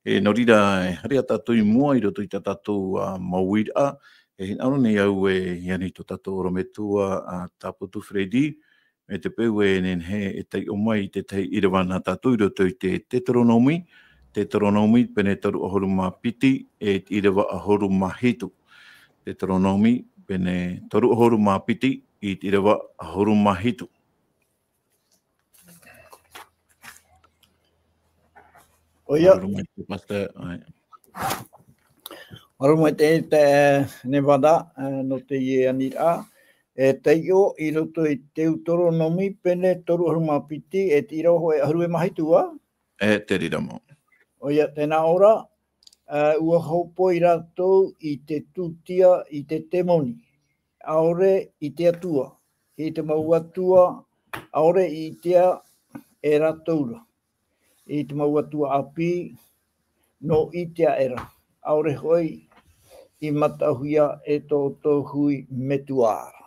E, nō reira, e haere ā tātou i mua i roto i tā tātou, ā, mau uiraʻa, e hinaʻaro nei au e ani tō tātou ʻorometua, ā, Tāputu Freddy, mai te peu e nehenehe e taiʻo mai i te tahi ʻīrava nā tātou i roto i te Teteronome, Teteronome pene toru ʻahuru mā piti, e te ʻīrava ʻahuru mā hitu. Teteronome pene toru ʻahuru mā piti, i te ʻīrava ʻahuru mā hitu. ʻOia. Māuruuru maitaʻi, Pastor, ʻae. Māuruuru maitaʻi, e, Nevada, e, nō teie aniraʻa. E taiʻo i roto i te Teuteronome pene toru ʻahuru mā piti, e te ʻīrava hōʻē ʻahuru e mā hitu, ā? E te reira mau. ʻOia, tē nā ʻō ra, e, ʻua hōpoi rātou i te tūtia i te temoni, ʻaore i te Atua, i te mau atua, ʻaore i ʻitea e rātou ra, i te mau atua ʻāpī, nō ʻitea aʻera, ʻaore hoʻi i mataʻuhia e tō ʻoutou hui metua ra.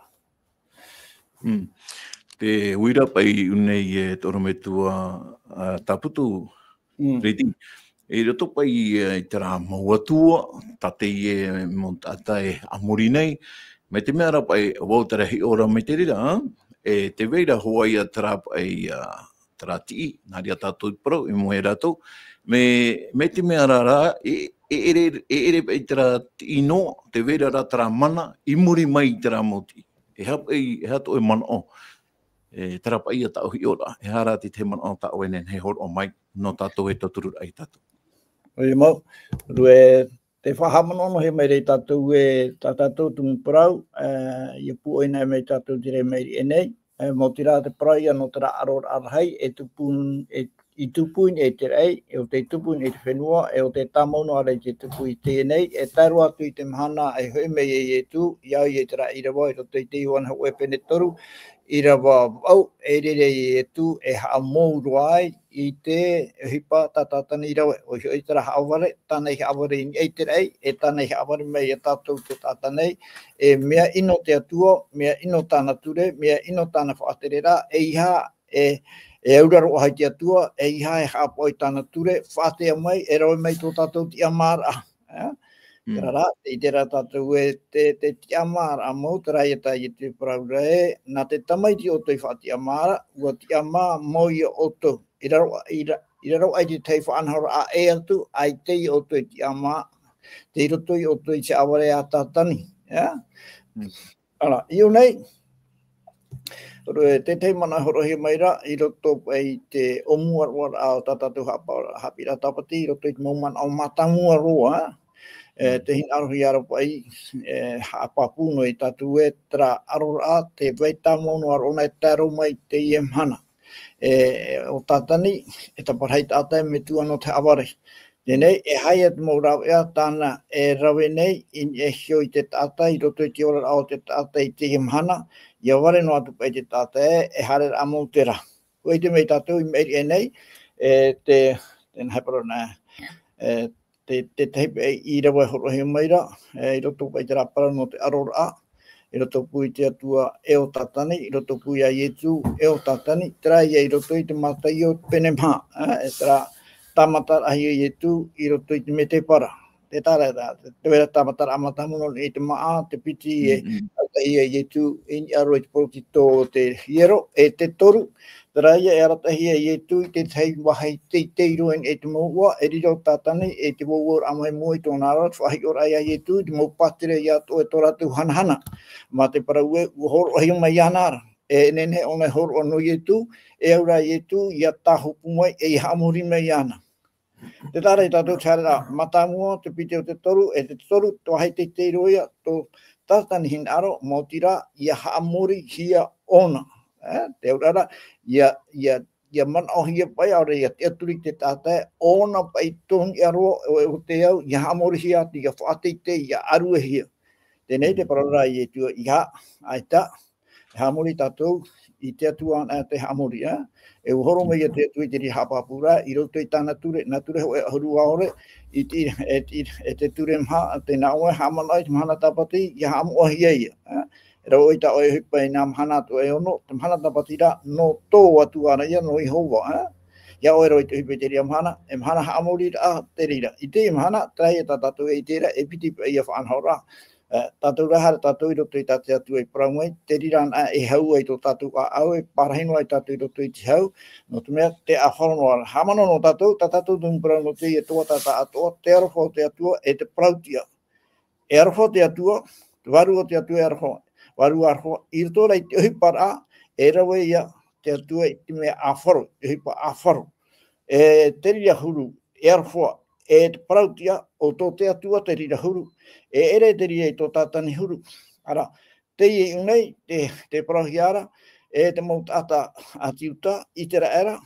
Mm. Te uira paʻi ʻunei e te ʻorometua, ā, Tāputu, Mm. Riti. I roto paʻi, ā, i terā mau atua, tā teie mau taʻata e haʻamori nei, mai te mea ra paʻi, ʻo vau terā hiʻo ra mai te reira, e tē vai ra hoʻi ia terā paʻi, ā, terā tiʻi, nā reira tātou i parau, i mua ia rātou, mai, mai te mea ra rā, e, e ʻere, e ʻere paʻi terā tiʻi noa, tē vai ra rā terā mana, i muri mai i terā mau tiʻi. E aha paʻi, e aha tō ʻoe manaʻo, e, terā paʻi ia tāʻu hiʻoraʻa, e aha rā te tahi manaʻo tā ʻoe e nehenehe e hōroʻa mai, nō tātou e tauturu ai tātou. ʻOia mau, rue, te faʻahaʻamanaʻohia mai ra ia tātou e, tā tātou tumu parau, e, ʻia pūʻoi mai tātou te reira mai i ʻō nei, e, mau terā te parau ia nō terā ʻaroraʻa rahi, e tupu, e, i tupu i niʻa i te raʻi, e ʻo tei tupu i niʻa i te fenua, e ʻo tē tāmau noa ra i te tupu i teie nei, e tae roa atu i te mahana e hoʻi mai ai Ietu, ʻia au i terā ʻīrava, i roto i te Ioane hōʻē pene toru, ʻīrava vaʻu, e riro Ietu, e haʻamou roa ai, i te ʻohipa tā Tātani i rave, ʻoia hoʻi terā haʻavare, tāna i haʻavare i niʻa i te raʻi, e tāna i haʻavare mai ia tātou te taʻata nei, e mea ʻino te Atua, mea ʻino tāna ture, mea ʻino tāna faʻatereraʻa, ʻeiaha e, e auraro ʻoia i te Atua, ʻeiaha e haʻapaʻo i tāna ture, faʻatea mai, e rave mai tō tātou tiʻamāraʻa. Ā? Mm. Terā rā, tē ʻite ra tātou ē te, te tiʻamāraʻa mau, terā ia tā Ietu e parau ra ē, nā te Tamaiti ʻoutou i faʻatiʻamā ra, ʻua tiʻamā mau ia ʻoutou. I raro, i ra-, i raro aʻe i te tahi faʻanahoraʻa ʻē atu, ʻaita ia ʻoutou e tiʻamā, tei roto ia ʻoutou i te haʻavare a Tātani. Ā? Mm. Ara, i ʻō nei, rue, te tahi manaʻo e hōroʻahia mai ra, i roto paʻi i te ʻōmuaraʻa o tā tātou haʻapa-, haʻapiʻiraʻa Tāpati, i roto i te mau manaʻo mātāmua roa, e, Mm. te hinaʻarohia ra paʻi, e, haʻapāpū noa ia tātou ē terā ʻaroraʻa, tē vai tāmau noa ra ʻōna e tae roa mai i teie mahana. E, ʻo Tātani, e taparahi taʻata e metua nō te haʻavare. Teie nei, e aha ia te mau rāveʻa tāna e rave nei, i niʻa iho i te taʻata, i roto i te oraraʻa o te taʻata i teie mahana, ʻia vare noa atu paʻi te taʻata ē, e haereraʻa mau terā. ʻUa ʻite mai tātou i maʻiri aʻe nei, e te, te nā, e parau nā, e, te, te tahi paʻi ʻīrava e hōroʻahia mai ra, e, i roto paʻi i terā parau nō te ʻaroraʻa, i roto pū i te Atua e ʻo Tātani, i roto pū ia Ietu e ʻo Tātani, terā ia i roto i te Mataio pene maha, ā, e terā tāmataraʻahia Ietu i roto i te mētēpara. Te tara, te, te vai ra tāmataraʻa mātāmua nō niʻa i te māʻa, te piti e Mm, mm. arataʻihia Ietu i niʻa roa i te porotito o te hiero, e te toru, terā ia e arataʻihia Ietu i te tahi vāhi teitei roa i niʻa i te mouʻa, e riro Tātani, e te vauvauraʻa mai mua i tōna ra, te faʻahiʻoraʻa ia Ietu, i te mau pātireia atoʻa e tō rātou hanahana. Mā te parau ē, ʻua hōroʻahia mai iāna ra. E nehenehe ʻōna e hōroʻa nō Ietu, e au ra Ietu, ʻia tāhopu mai, e ʻia haʻamori mai iāna. Te tara ia tātou te haereraʻa mātāmua, te piti o te toru, e te toru, te vāhi teitei roa ia, tō Tātani hinaʻaro, maoti rā, ʻia haʻamorihia ʻōna. E, te auraʻa ra, ʻia, ʻia, ʻia manaʻohia paʻi, ʻaore ʻia tiʻaturi te taʻata, ʻōna paʻi tō niʻa roa, ʻo, ʻo te au, ʻia haʻamorihia atu, ʻia faʻateitei, ʻia ʻāruehia. Teie nei te parau ra a Ietu, ʻeiaha, ʻaita, e haʻamori tātou i te Atua anaʻe te haʻamori, ā? E ʻua hōroʻa mai ia te Atua i te reira haʻapāpūraʻa, i roto i tāna ture, nā ture hōʻē ʻahuru ʻaore, i te, e, i, e te ture maha, tē nā ʻō ē, haʻamanaʻo i te mahana tāpati, ʻia haʻamoʻahia ia, ā? E rave ʻoe i tā ʻoe ʻohipa i nā mahana atoʻa e ono, te mahana tāpati rā, nō tō Atua ra ia, nō Iehova, ā? ʻIa ʻoe e rave i te ʻohipa i te reira mahana, e mahana haʻamoriraʻa te reira. I teie mahana, terā ia tā tātou e ʻite ra, e piti paʻi ia faʻanahoraʻa, ā, tātou rā, haere tātou i roto i tā te Atua i parau mai, te reira anaʻe e hau ai tō tātou ʻāʻau, e parahi noa ai tātou i roto i te hau, nō te mea, tē ʻāfaro noa ra. Haʻamanaʻo noa tātou, tā tātou tumu parau nō teie tuatāpapa atoʻa, te aroha o te Atua, e te parauʻtiʻa. E aroha te Atua, te Vārua o te Atua e aroha, Vārua aroha, i roto rā i te ʻohiparaʻa, e rave ia te Atua i te mea ʻāfaro, te ʻohipa ʻāfaro. E te reira huru, e aroha, e te parauʻtiʻa, ʻo tō te Atua te reira huru, e ʻere te reira i tō Tātani huru. Ara, teie i ʻō nei, te, te parauhia ra, e te mau taʻata a te Iuta, ʻĪteraʻera,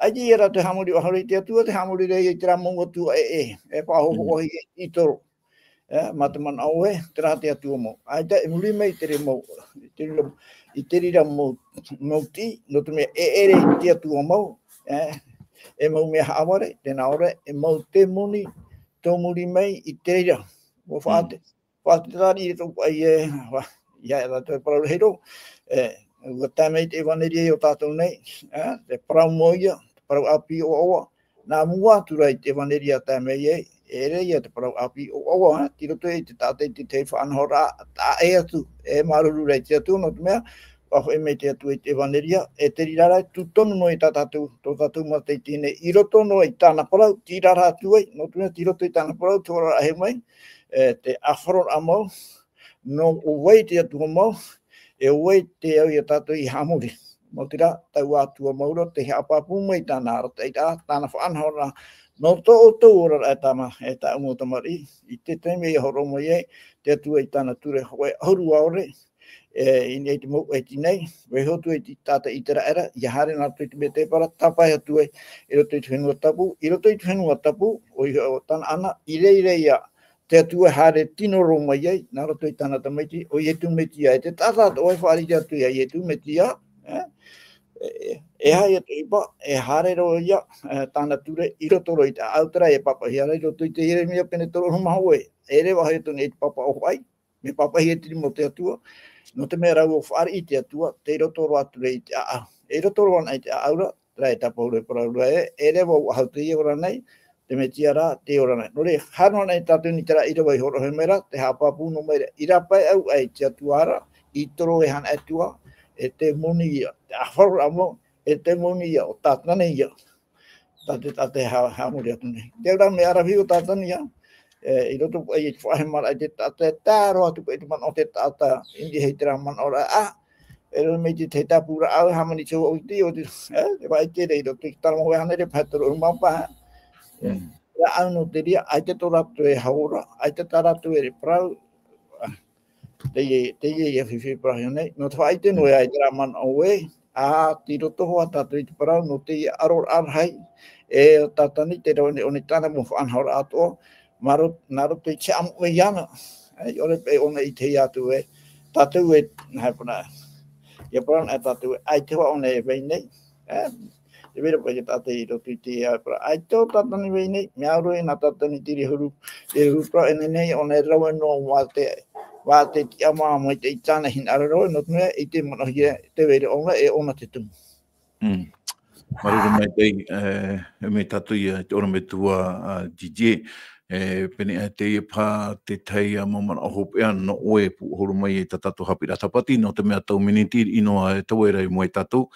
ʻaita ia rātou haʻamori ʻaore i te Atua, tē haʻamori ra ia i terā mau atua ʻē, ʻē, e faʻahohoʻahia i toro. E, mā te manaʻo ē, terā te Atua mau. ʻAita i muri mai i te reira mau, i te reira, i te reira mau, mau tiʻi, nō te mea e ʻere i te Atua mau, e, e mau mea haʻavare, tē nā ʻō ra, e mau temoni, tō muri mai i te reira. ʻUa faʻate-, Mm. faʻatereraʻa i tō paʻi e, ʻua, ʻia, ʻia rātou e parau rahi roa, e, ʻua tae mai te ʻevaneria i ō tātou nei, ā, te parau mau ia, te parau ʻāpī ʻoaʻoa, nā mua atu ra i te ʻevaneria tae mai ai, e ʻere ia te parau ʻāpī ʻoaʻoa, ā, tei roto i te taʻata i te tahi faʻanahoraʻa, taʻa ʻē atu, e māuruuru ra i te Atua, nō te mea, ʻua hoʻi mai te Atua i te ʻevaneria, e te reira rā, tū tonu noa i tā tātou, tō tātou matahiti nei, i roto noa i tāna parau, tei reira atu ai, nō te mea, tei roto i tāna parau, te oraraʻa e mai, e te ʻāfaroraʻa mau, nō ʻo vai te Atua mau, e ʻo vai te au ia tātou i haʻamori. Nō te reira, taua Atua mau ra, tei haʻapāpū mai tāna arataʻiraʻa, tāna faʻanahoraʻa, nō tō ʻoutou oraraʻa e tāna, e tāʻu mau tamariʻi, i te taime ia hōroʻa mai ai, te Atua i tāna ture hōʻē ʻahuru ʻaore, e, i niʻa i te mau ʻēti nei, vaiiho atu ai te taʻata ʻĪteraʻera, ʻia haere nā roto i te medebara, tāpae atu ai, i roto i te fenua tapu, i roto i te fenua tapu, ʻoia hoʻi ʻo Tanaana, i reira ia, te Atua e haere tino roa mai ai, nā roto i tāna tamaiti, ʻo Ietu Metia, e te taʻata atoʻa e fāriʻi atu ia Ietu Metia, e, e, e aha ia te ʻohipa, e haere roa ia, e, tāna ture, i roto roa i te ʻāʻau terā, e pāpaʻihia ra i roto i te Ieremia pene toru ʻahuru mā hōʻē, e reva hoʻi atu nei i te papa ʻōfaʻi, mea pāpaʻihia te rima o te Atua, nō te mea rāua ʻua fāriʻi te Atua, tei roto roa atu ra i te ʻāʻau. E i roto roa anaʻe i te ʻāʻau ra, terā e tāpaʻo ra e parau ra ē, e reva ʻua ʻahu teie ora nei, te Metia rā, tei ora nei. Nō reira, haere noa anaʻe tātou i terā ʻīrava i hōroʻahia mai ra, tē haʻapāpū noa mai ra, i rāpae au aʻe i te Atua ra, i toro e haʻanaʻe atu ā, e te moni ia, te ʻāfaroraʻa mau, e te moni ia, ʻo Tātane ia. Tā te, tā te ha-, haʻamori atu nei. Te au ra mea ʻaravihi ʻo Tātane ia, e, i roto paʻi i te faʻahemaraʻa i te taʻata, e tae roa atu paʻi i te manaʻo o te taʻata, i niʻa i terā manaʻo ra, ā, e rave mai te tahi tāpūraʻa, ā, hāmani te hōʻē ʻoire, ʻo te, e, e faʻaʻite ra i roto i te Tāna mau hōʻē hānere, pae toru ʻahuru mā pae, e, Mm. rāʻau nō te reira, ʻaita tō rātou e hau ra, ʻaita tā rātou e parau, ā, Teie, teie ia fifi parahia nei. Nō te faʻaʻite noa ia i terā manaʻo ē, ā, tei roto hoʻi tātou i te parau, nō teie ʻaroraʻa rahi, e ʻo Tātane, tē rave nei ʻōna i tāna mau faʻanahoraʻa atoʻa, mā ro-, nā roto i te haʻamoʻe iāna. E, ʻaore paʻi ʻōna i ʻite atu ē, tātou e, nā, e parau, ʻia parau anaʻe tātou ē, ʻaita hoʻi ʻōna e vai nei. E, E vera paʻi te taʻata i roto i te, ā, parau. ʻAita ʻo Tātane vai nei, mea au roa nā Tātane i te ʻīrava ʻahuru, e ʻahuru parau, e nehenehe ʻōna e rave noa vātē, vātē tiʻamā mai te, i tāna hinaʻaro rave, nō te mea, ʻeita e manaʻohia te vai ra ʻōna, e ʻōna te tumu. Mm. Māuruuru maitaʻi, e, e mea tātou ia, te ʻorometua, ā, Didier, e, pēnei aʻe teie paha te tahi, ā, mau manaʻo hopeʻa nō ʻoe e pūʻohu mai i tā tātou haʻapiʻiraʻa tāpati, nō te mea tau miniti noa e tau era i mua ia tātou.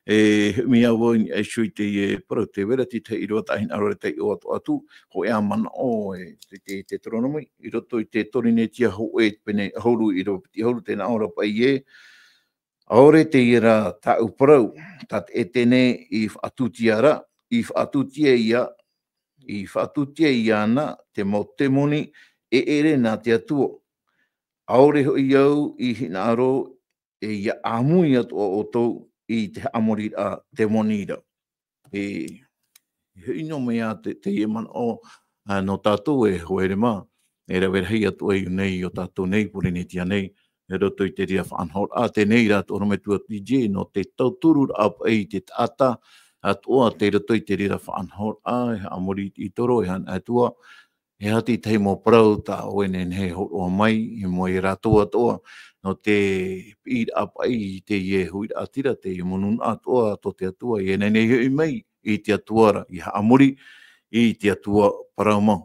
E, mea au i niʻa iho i teie parau, tē vai ra te tahi ʻīrava taʻa hinaʻaro ra taiʻo atu, atu, hōʻē ā manaʻo, e, te, te, Teuteronome, i roto i te Porinetia hōʻē pene ʻahuru, ʻīrava piti ʻahuru, tē nā ʻō ra paʻi ē, ʻaore teie rā tāʻu parau, tā te ʻētene i faʻatūtia ra, i faʻatūtia ia, i faʻatūtia iāna te mau temoni e ʻere nā te Atua. ʻAore hoʻi au i hinaʻaro e ʻia ʻāmui atoʻa ʻoutou i te haʻamoriraʻa temoni ra. E, e hoʻi noa mai ā te, teie manaʻo, ā, nō tātou e hoa here mā, e rave rahi atu ai nei ʻo tātou nei, Porinetia nei, i roto i te reira faʻanahoraʻa, teie nei rā te ʻorometua Didier, nō te tautururaʻa paʻi i te taʻata atoʻa tei roto i te reira faʻanahoraʻa, e haʻamori i toro, e haʻanaʻe atu ā, e aha te tahi mau parau tā ʻoe e nehenehe e hōroʻa mai, i mua ia rātou atoʻa, nō te piʻiraʻa paʻi i teie huiraʻatira, teie monūnaʻa atoʻa tō te Atua, ʻia nehenehe hoʻi mai i te Atua ra, ʻia haʻamori i te Atua parau mau.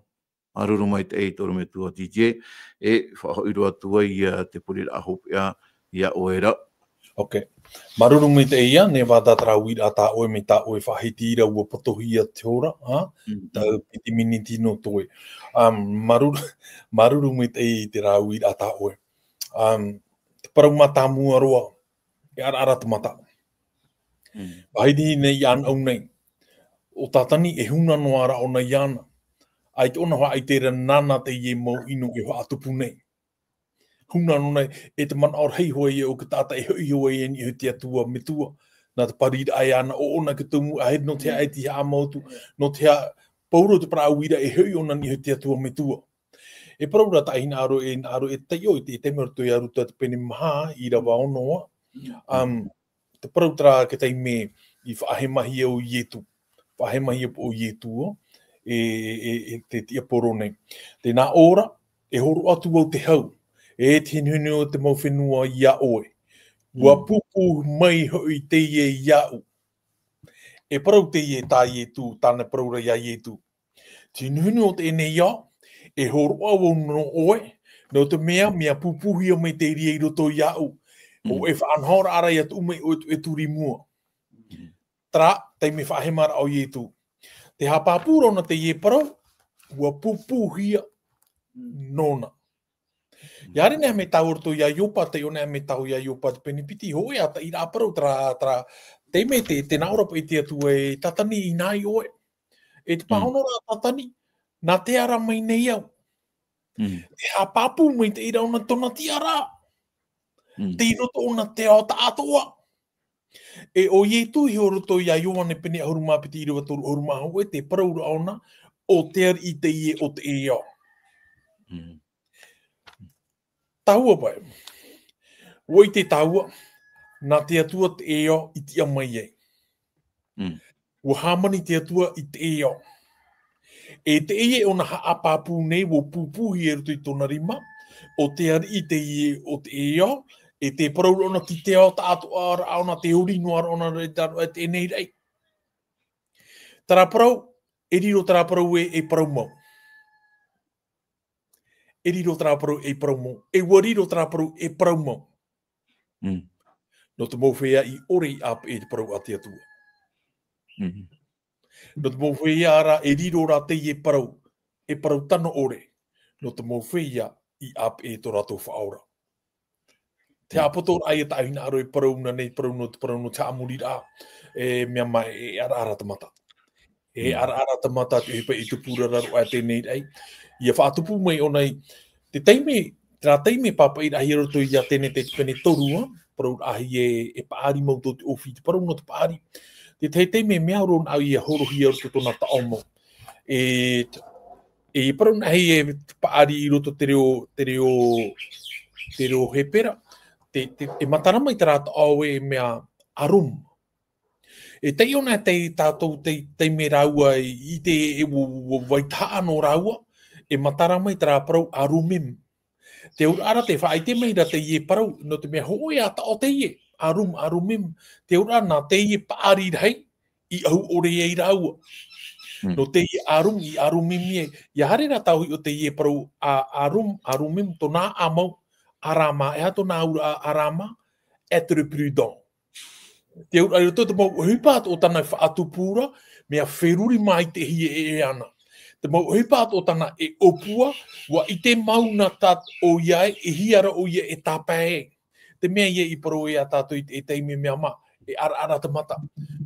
Māuruuru maitaʻi te ʻorometua Didier, e faʻahoʻi roa atu ai ia te pureraʻa hopeʻa ia ʻoe ra. Ok. Māuruuru maitaʻi ia, nehenehe ā terā uiraʻa tā ʻoe mai tā ʻoe faʻahiti ra ʻua potohia te hora, ā? Mm, mm. Tau piti miniti nō toe. Um, māuruuru, māuruuru maitaʻi i terā uiraʻa tā ʻoe. Um, te parau mātāmua roa, e ʻaraʻara te mata. Mm. Faʻahiti nei iāna au nei. ʻO Tātane e huna noa ra ʻōna iāna. ʻAita ʻōna faʻaʻite ra nāna teie mau ʻino e faʻatupu nei. Huna noa nei, e te manaʻo rahi hoʻi ia o te taʻata e hoʻi hoʻi i niʻa i te Atua Metua. Nā te pariraʻa iāna ʻo ʻōna i te tumu, ʻaita nō te aha e te haʻamau atu, nō te aha, pauroa te parau uira e hoʻi ʻōna i niʻa i te Atua Metua. E parau ra taʻa hinaʻaro, e hinaʻaro e taiʻo i te, i te mea roto ia Ruta te pene maha, ʻīrava ono ā. Um, te parau terā te taime i faʻahemahia ʻo Ietu. Faʻahemahia ʻo Ietu, e, e, e te tiaporo nei. Tē nā ʻō ra, e hōroʻa atu vau te hau, e te henuhenu o te mau fenua ia ʻoe. ʻUa pūpū mai hoʻi teie iāʻu. E parau teie tā Ietu, tāna parau ra iā Ietu. Te hunuhunu o teie nei ao, e hōroʻa vau nō ʻoe, nō te mea, mea pūpūhia mai te reira i roto iāʻu. ʻO e faʻanahoraʻa ra ʻia tuʻu mai ʻoe e tuʻu i mua. Terā, taime faʻahemaraʻa o Ietu. Te haʻapāpū ra ʻōna teie parau, ʻua pūpūhia nōna. ʻIa haere nei mea tāua roto iā Ioba, taiʻo nei mea tāua iā Ioba te pene piti, hōʻē ā teie parau, terā, terā, taime te, te nā ʻō ra paʻi te Atua e Satani i nā ʻoe. E te pāhonoraʻa Satani, nā te ara mai nei au. Te haʻapāpū mai teie ra ʻōna tōna tiʻaraʻa. Tei roto ʻōna te ao taʻatoʻa. E ʻo Ietu i hōroʻa iā Ioane pene ʻahuru mā piti ʻīrava toru ʻahuru mā hōʻē, te parau ra ʻōna, ʻo te ariʻi teie o te ao. Tāua paʻi. ʻUa ʻite tāua, nā te Atua te ao i tiʻa mai ai. ʻUa hāmani te Atua i te ao. E teie ʻōna haʻapāpū nei, ʻua pūpūhia i roto i tōna rima, ʻo te ariʻi teie o te ao, e te parau ra ʻōna ki te ao taʻatoʻa ra ʻōna te ori noa ra ʻōna ra i te nei raʻi. Terā parau, e riro terā parau e, e parau mau. E riro terā parau e parau mau. E ʻua riro terā parau e parau mau. Nō te mau feiā i ʻore i ʻāpeʻe i te parau a te Atua. Nō te mau feiā ra e riro ra teie parau, e parau tano ʻore. Nō te mau feiā i ʻāpeʻe i tō rātou faʻaora. Te haʻapoto ra ia tāʻu hinaʻaro e parau na nei, parau nō te parau nō te haʻamoriraʻa, e mea mai e araara te mata. E araara te mata te ʻohipa i tupu ra raro aʻe teie nei raʻi. ʻIa faʻatupu mai ʻōna i te taime, terā taime pāpaʻiraʻa i roto iā Tenete te pene toru, parau rahi e, e paʻari mau tō te ʻōfī, te parau nō te paʻari. Te tahi taime mea oro nā ʻia horohia roto tōna taʻo mau. E, e parau nā hei e paʻari i roto te reo, te reo, te reo Hepera, te, te, e matara mai terā taʻo e mea arum. E taiʻo nei tātou te, taime rāua i te, e ʻua, ʻua vaitahaʻa nō rāua, e matara mai terā parau arumim. Te auraʻa ra te faʻaʻite mai ra teie parau, nō te mea hōʻē ā taʻo teie, arum, arumim, te auraʻa nā teie paʻari rahi, i ʻahu ʻore ai rāua. Nō teie arum, i arumim ia, ʻia haere rā tāʻu i ʻō teie parau a, arum, arumim, tōna ʻāʻau mau, arama, e aha tōna auraʻa arama, être prudent. Te auraʻa i roto te mau ʻohipa atoʻa tāna e faʻatupu ra, mea feruri maitaʻi e, e ana. Te mau ʻohipa atoʻa tāna e ʻōpua, ʻua ʻite mau na tā ʻoia e, e hia ra ʻoia e tāpae. Te mea ia i parau ai tātou i te, e taime mea mā, e araara te mata.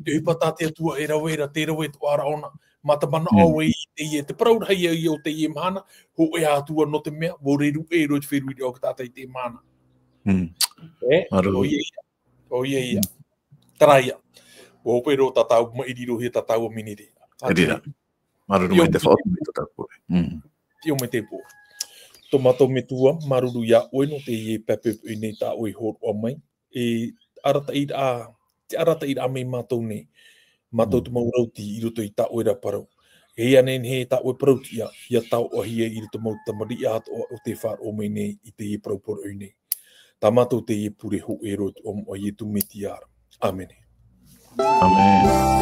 Te ʻohipa tā te Atua e rave ra, te rave atoʻa ra ʻōna. Mā te manaʻo e i teie, te parau rahi ia o teie mahana, hōʻē atu ā nō te mea, ʻua ruru e roa te feruri o te tātou i teie mahana. E, ʻoia ia. ʻOia ia. Terā ia. ʻUa hope roa tātou, maʻiri roa hia tātou a miniti. Terā ia. Māuruuru mai te faʻaoti mai tō tātou pure. Tio mai te pō. Tō mātou Metua, māuruuru iā ʻoe nō teie pāpaʻi nei tā ʻoe i hōroʻa mai. E arataʻiraʻa, te arataʻiraʻa mai mātou nei. Mātou te mau rauti i roto i tā ʻoe ra parau. E ia nei nei tā ʻoe parau tiʻa, ʻia taoʻahia i roto mau tamariʻi atoʻa o tē faʻaroʻo mai nei i teie parau poroʻi nei. Tā mātou teie pure hōʻē roa i te iʻoa o Ietu Metia ra. ʻĀmene. ʻĀmene.